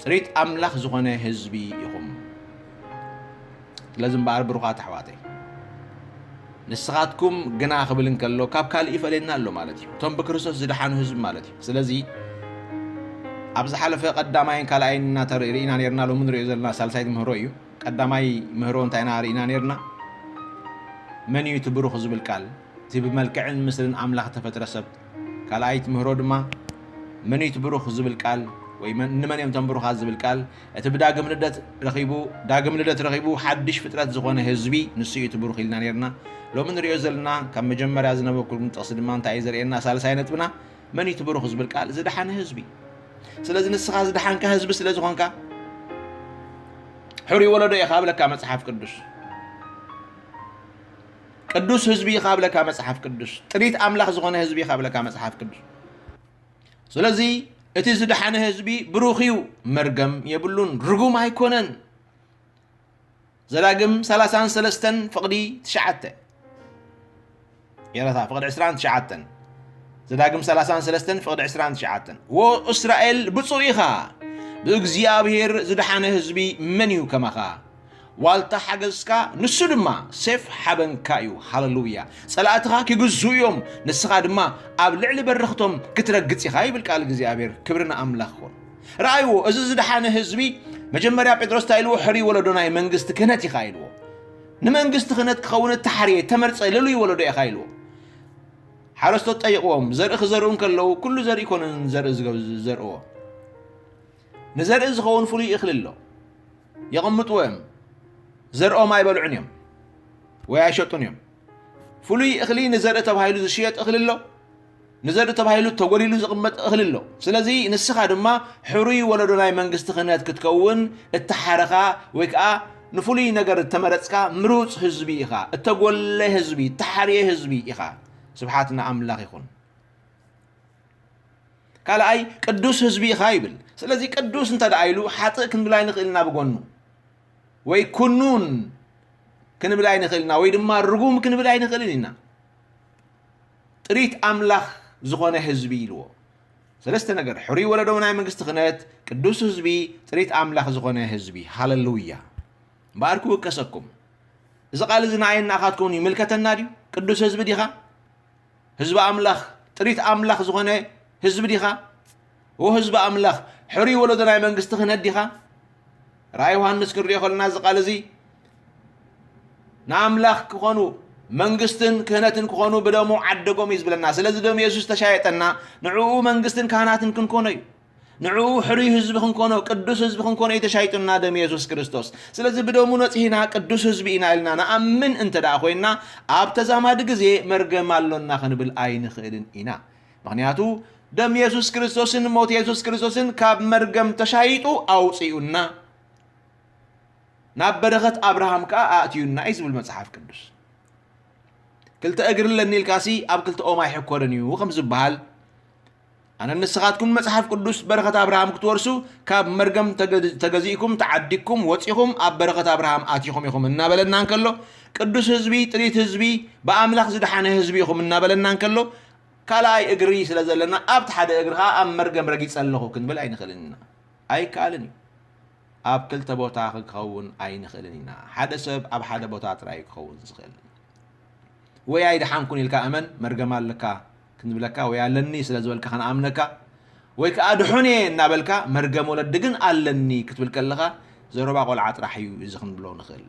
ጥሪት ኣምላኽ ዝኾነ ህዝቢ ኢኹም። ስለዚ እምበኣር ብሩኻት ኣሕዋተይ፣ ንስኻትኩም ግና ክብል እንከሎ ካብ ካልእ ይፈልየና ኣሎ ማለት እዩ። እቶም ብክርስቶስ ዝደሓኑ ህዝቢ ማለት እዩ። ስለዚ ኣብ ዝሓለፈ ቀዳማይን ካልኣይን እናተር-፣ ርኢና ነርና፣ ሎሚ ንሪኦ ዘለና ሳልሳይ ትምህሮ እዩ። ቀዳማይ ምህሮ እንታይ ኢና ርኢና ነርና? መን እዩ እቲ ብሩኽ ዝብል ቃል? እቲ ብመልክዕን ምስልን ኣምላኽ ተፈጥረ ሰብ። ካልኣይ ትምህሮ ድማ መን እዩ እቲ ብሩኽ ዝብል ቃል? ወይ መን-፣ ንመን እዮም እቶም ብሩኻት ዝብል ቃል? እቲ ብዳግም ልደት ረኺቡ፣ ዳግም ልደት ረኺቡ ሓድሽ ፍጥረት ዝኾነ ህዝቢ፣ ንሱ እዩ እቲ ብሩኽ ኢልና ነርና። ሎሚ ንሪኦ ዘለና ካብ መጀመርያ ዝነበብኩልኩም ጥቕሲ ድማ እንታይ እዩ ዘርእየና? ሳልሳይ ነጥብና፣ መን እዩ እቲ ብሩኽ ዝብል ቃል? ዝደሓነ ህዝቢ። ስለዚ ንስኻ ዝደሓንካ ህዝቢ ስለ ዝኾንካ፣ ሕሩይ ወለዶ ኢኻ ብለካ መጽሓፍ ቅዱስ። ቅዱስ ህዝቢ ኢኻ ብለካ መጽሓፍ ቅዱስ። ጥሪት ኣምላኽ ዝኾነ ህዝቢ ኢኻ ብለካ መጽሓፍ ቅዱስ። ስለዚ እቲ ዝደሓነ ህዝቢ ብሩኽ እዩ፣ መርገም የብሉን፣ ርጉም ኣይኮነን። ዘዳግም ሰላሳን ሰለስተን ፍቕዲ ትሽዓተ። ይቕረታ፣ ፍቕዲ ዕስራን ትሽዓተን። ዘዳግም ሰላሳን ሰለስተን ፍቕዲ ዕስራን ትሽዓተን። ዎ እስራኤል ብፁዕ ኢኻ፣ ብእግዚኣብሔር ዝደሓነ ህዝቢ መን እዩ ከማኻ? ዋልታ ሓገዝካ ንሱ ድማ ሴፍ ሓበንካ እዩ። ሃሌሉያ። ጸላእትኻ ክግዝኡ እዮም፣ ንስኻ ድማ ኣብ ልዕሊ በረኽቶም ክትረግጽ ኢኻ ይብል ቃል እግዚኣብሔር። ክብሪ ንኣምላኽ ይኹን። ረኣይዎ፣ እዚ ዝደሓነ ህዝቢ መጀመርያ ጴጥሮስ እንታይ ኢልዎ? ሕሩይ ወለዶ ናይ መንግስቲ ክህነት ኢኻ ኢልዎ። ንመንግስቲ ክህነት ክኸውን እተሓርየ፣ እተመርጸ ልሉይ ወለዶ ኢኻ ኢልዎ። ሓረስቶት ጠይቕዎም፣ ዘርኢ ክዘርኡ እንከለዉ፣ ኩሉ ዘርኢ ኣይኮነን ዘርኢ ዝገ-፣ ዝዘርእዎ። ንዘርኢ ዝኸውን ፍሉይ እኽሊ ኣሎ። የቐምጥዎ እዮም። ዘርኦም ኣይበልዑን እዮም ወይ ኣይሸጡን እዮም። ፍሉይ እኽሊ ንዘርኢ ተባሂሉ ዝሽየጥ እኽሊ ኣሎ። ንዘርኢ ተባሂሉ ተጎሊሉ ዝቕመጥ እኽሊ ኣሎ። ስለዚ ንስኻ ድማ ሕሩይ ወለዶ ናይ መንግስቲ ክህነት ክትከውን እተሓረኻ ወይ ከኣ ንፍሉይ ነገር እተመረጽካ ምሩጽ ህዝቢ ኢኻ። እተጎለ ህዝቢ፣ እተሓርየ ህዝቢ ኢኻ። ስብሓት ንኣምላኽ ይኹን። ካልኣይ፣ ቅዱስ ህዝቢ ኢኻ ይብል። ስለዚ ቅዱስ እንተ ደኣ ኢሉ ሓጥእ ክንብል ኣይንኽእልና ብጎኑ፣ ወይ ኩኑን ክንብል ኣይንኽእልና፣ ወይ ድማ ርጉም ክንብል ኣይንኽእልን ኢና። ጥሪት ኣምላኽ ዝኾነ ህዝቢ ኢልዎ። ሰለስተ ነገር፣ ሕሩይ ወለዶ ናይ መንግስቲ ክህነት፣ ቅዱስ ህዝቢ፣ ጥሪት ኣምላኽ ዝኾነ ህዝቢ። ሃሌሉያ። እምበኣር ክውከሰኩም። እዚ ቃል እዚ ንዓይን ንኣኻትኩምን ይምልከተና ድዩ? ቅዱስ ህዝቢ ዲኻ? ህዝቢ ኣምላኽ፣ ጥሪት ኣምላኽ ዝኾነ ህዝቢ ዲኻ? ኦ ህዝቢ ኣምላኽ፣ ሕሩይ ወለዶ ናይ መንግስቲ ክህነት ዲኻ? ራእይ ዮሃንስ ክንሪኦ ከለና እዚ ቃል እዚ ንኣምላኽ ክኾኑ መንግስትን ክህነትን ክኾኑ ብደሙ ዓደጎም እዩ ዝብለና። ስለዚ ደም የሱስ ተሻየጠና፣ ንዕኡ መንግስትን ካህናትን ክንኮኖ እዩ። ንዕኡ ሕሩይ ህዝቢ ክንኮኖ፣ ቅዱስ ህዝቢ ክንኮኖ እዩ ተሻይጡና ደም የሱስ ክርስቶስ። ስለዚ ብደሙ ነጺህና ቅዱስ ህዝቢ ኢና ኢልና ንኣምን እንተ ደኣ ኮይንና፣ ኣብ ተዛማዲ ግዜ መርገም ኣሎና ክንብል ኣይንኽእልን ኢና። ምኽንያቱ ደም የሱስ ክርስቶስን ሞት የሱስ ክርስቶስን ካብ መርገም ተሻይጡ ኣውጺኡና፣ ናብ በረኸት ኣብርሃም ከኣ ኣእትዩና እዩ ዝብል መጽሓፍ ቅዱስ። ክልተ እግሪ ኣለኒ ኢልካሲ ኣብ ክልተ ኦም ኣይሕኮርን እዩ ከም ዝበሃል፣ ኣነን ንስኻትኩም መጽሓፍ ቅዱስ በረኸት ኣብርሃም ክትወርሱ ካብ መርገም ተገ-፣ ተገዚእኩም፣ ተዓዲግኩም፣ ወጺኹም ኣብ በረኸት ኣብርሃም ኣቲኹም ኢኹም እናበለና እንከሎ፣ ቅዱስ ህዝቢ፣ ጥሪት ህዝቢ፣ ብኣምላኽ ዝደሓነ ህዝቢ ኢኹም እናበለና እንከሎ፣ ካልኣይ እግሪ ስለ ዘለና ኣብቲ ሓደ እግሪ ኸኣ ኣብ መርገም ረጊጸ ኣለኹ ክንብል ኣይንኽእልን ኢና። ኣይከኣልን እዩ። ኣብ ክልተ ቦታ ክኸውን ኣይንኽእልን ኢና። ሓደ ሰብ ኣብ ሓደ ቦታ ጥራይ እዩ ክኸውን ዝኽእል። ወይ ኣይደሓንኩን ኢልካ እመን፣ መርገም ኣለካ ክንብለካ፣ ወይ ኣለኒ ስለ ዝበልካ ክንኣምነካ፣ ወይ ከኣ ድሑን እየ እናበልካ መርገም ወለዲ ግን ኣለኒ ክትብል ከለኻ ዘረባ ቆልዓ ጥራሕ እዩ እዚ ክንብሎ ንኽእል።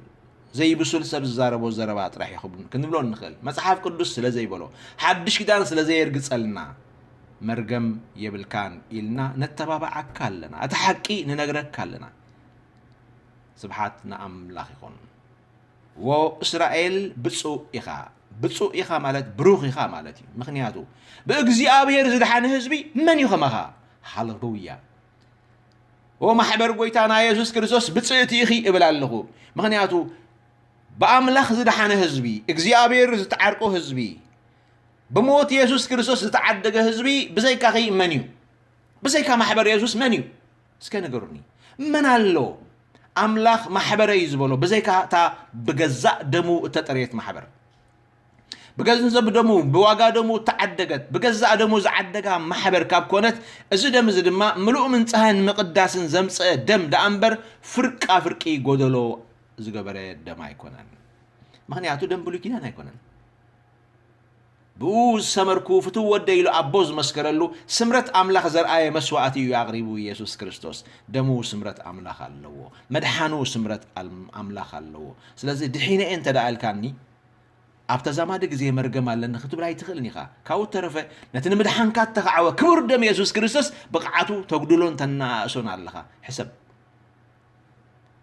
ዘይብሱል ሰብ ዝዛረቦ ዘረባ ጥራሕ እዩ ክብ-፣ ክንብሎ ንኽእል። መጽሓፍ ቅዱስ ስለ ዘይበሎ፣ ሓድሽ ኪዳን ስለ ዘየርግጸልና፣ መርገም የብልካን ኢልና ነተባብዓካ ኣለና። እቲ ሓቂ ንነግረካ ኣለና። ስብሓት ንኣምላኽ ይኹን። ዎ እስራኤል ብፁዕ ኢኻ፣ ብፁእ ኢኻ ማለት ብሩኽ ኢኻ ማለት እዩ። ምኽንያቱ ብእግዚኣብሔር ዝድሓነ ህዝቢ መን እዩ ከማኻ? ሃሌሉያ። ኦ ማሕበር ጎይታና የሱስ ክርስቶስ ብፅእቲ ኢኺ እብል ኣለኹ። ምኽንያቱ ብኣምላኽ ዝደሓነ ህዝቢ፣ እግዚኣብሔር ዝተዓርቆ ህዝቢ፣ ብሞት የሱስ ክርስቶስ ዝተዓደገ ህዝቢ ብዘይካኺ መን እዩ? ብዘይካ ማሕበር የሱስ መን እዩ? እስከ ንገሩኒ። መን ኣሎ ኣምላኽ ማሕበረይ ዝበሎ ብዘይካ እታ ብገዛእ ደሙ እተጠርየት ማሕበር? ብገንዘብ ደሙ ብዋጋ ደሙ እተዓደገት ብገዛእ ደሙ ዝዓደጋ ማሕበር ካብ ኮነት፣ እዚ ደም እዚ ድማ ምሉእ ምንጻህን ምቕዳስን ዘምጽአ ደም ደኣ እምበር ፍርቃ ፍርቂ ጎደሎ ዝገበረ ደም ኣይኮነን። ምኽንያቱ ደም ብሉይ ኪዳን ኣይኮነን። ብኡ ዝሰመርኩ ፍትው ወደ ኢሉ ኣቦ ዝመስከረሉ ስምረት ኣምላኽ ዘርኣየ መስዋእቲ እዩ ኣቕሪቡ ኢየሱስ ክርስቶስ። ደሙ ስምረት ኣምላኽ ኣለዎ። መድሓኑ ስምረት ኣል- ኣምላኽ ኣለዎ። ስለዚ ድሒነ እየ እንተ ደኣ ኢልካኒ ኣብ ተዛማዲ ግዜ መርገም ኣለኒ ክትብል ኣይትኽእልን ኢኻ። ካብኡ ተረፈ ነቲ ንምድሓንካ እተኻዕወ ክቡር ደም የሱስ ክርስቶስ ብቕዓቱ ተጉድሎን ተነኣእሶን ኣለኻ። ሕሰብ።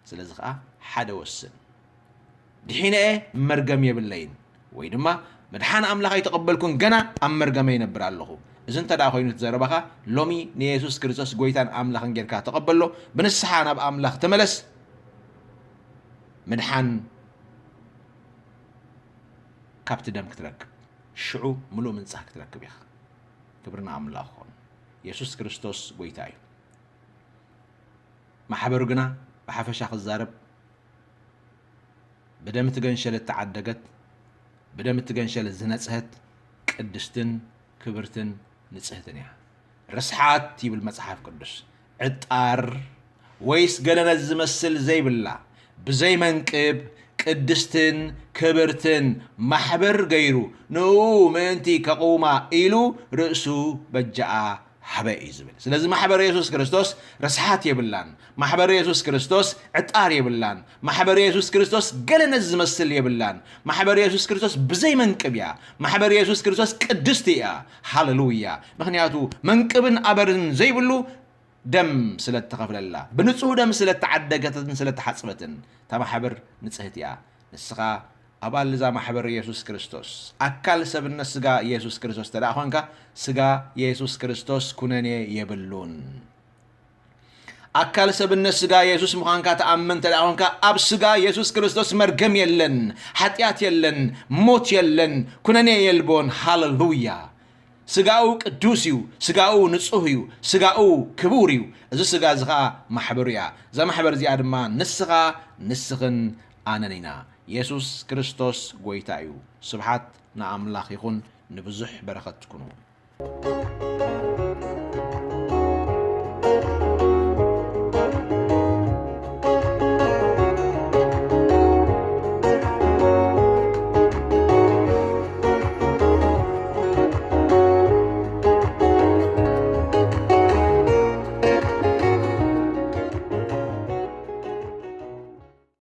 ስለዚ ኸዓ ሓደ ወስን። ድሒነ እየ መርገም የብለይን ወይ ድማ ምድሓን ኣምላኽ ኣይተቐበልኩን ገና ኣብ መርገመ ይነብር ኣለኹ። እዚ እንተ ደኣ ኮይኑ እቲ ዘረባኻ ሎሚ ንየሱስ ክርስቶስ ጎይታን ኣምላኽን ጌርካ ተቐበሎ። ብንስሓ ናብ ኣምላኽ ተመለስ። ምድሓን ካብቲ ደም ክትረክብ ሽዑ ምሉእ ምንጻህ ክትረክብ ኢኻ። ክብሪ ንኣምላኽ ይኹን። የሱስ ክርስቶስ ጎይታ እዩ። ማሕበሩ ግና ብሓፈሻ ክዛረብ ብደም እቲ ገንሸል እተዓደገት ብደም እቲ ገንሸል ዝነጽሀት ቅድስትን ክብርትን ንጽህትን እያ። ርስሓት ይብል መጽሓፍ ቅዱስ። ዕጣር ወይስ ገለ ነዚ ዝመስል ዘይብላ ብዘይ መንቅብ ቅድስትን ክብርትን ማሕበር ገይሩ ንኡ ምእንቲ ከቕውማ ኢሉ ርእሱ በጃኣ ሃበ እዩ ዝብል። ስለዚ ማሕበር የሱስ ክርስቶስ ርስሓት የብላን። ማሕበር የሱስ ክርስቶስ ዕጣር የብላን። ማሕበር የሱስ ክርስቶስ ገለ ነዚ ዝመስል የብላን። ማሕበር የሱስ ክርስቶስ ብዘይ መንቅብ እያ። ማሕበር የሱስ ክርስቶስ ቅድስቲ እያ። ሃሌሉያ። ምኽንያቱ መንቅብን ኣበርን ዘይብሉ ደም ስለ እተኸፍለላ፣ ብንጹህ ደም ስለ እተዓደገትን ስለ እተሓጽበትን እታ ማሕበር ንጽህቲ እያ። ንስኻ ኣባል እዛ ማሕበር የሱስ ክርስቶስ፣ ኣካል ሰብነት ስጋ የሱስ ክርስቶስ እንተ ደኣ ኾንካ፣ ስጋ የሱስ ክርስቶስ ኩነኔ የብሉን። ኣካል ሰብነት ስጋ የሱስ ምዃንካ ትኣምን እንተ ደኣ ኾንካ፣ ኣብ ስጋ የሱስ ክርስቶስ መርገም የለን፣ ሓጢኣት የለን፣ ሞት የለን፣ ኩነኔ የልቦን። ሃሌሉያ። ስጋኡ ቅዱስ እዩ፣ ስጋኡ ንጹህ እዩ፣ ስጋኡ ክቡር እዩ። እዚ ስጋ እዚ ኸኣ ማሕበሩ እያ። እዛ ማሕበር እዚኣ ድማ ንስኻ፣ ንስኽን ኣነን ኢና። የሱስ ክርስቶስ ጎይታ እዩ። ስብሓት ንኣምላኽ ይኹን። ንብዙሕ በረኸት ትኩኑ።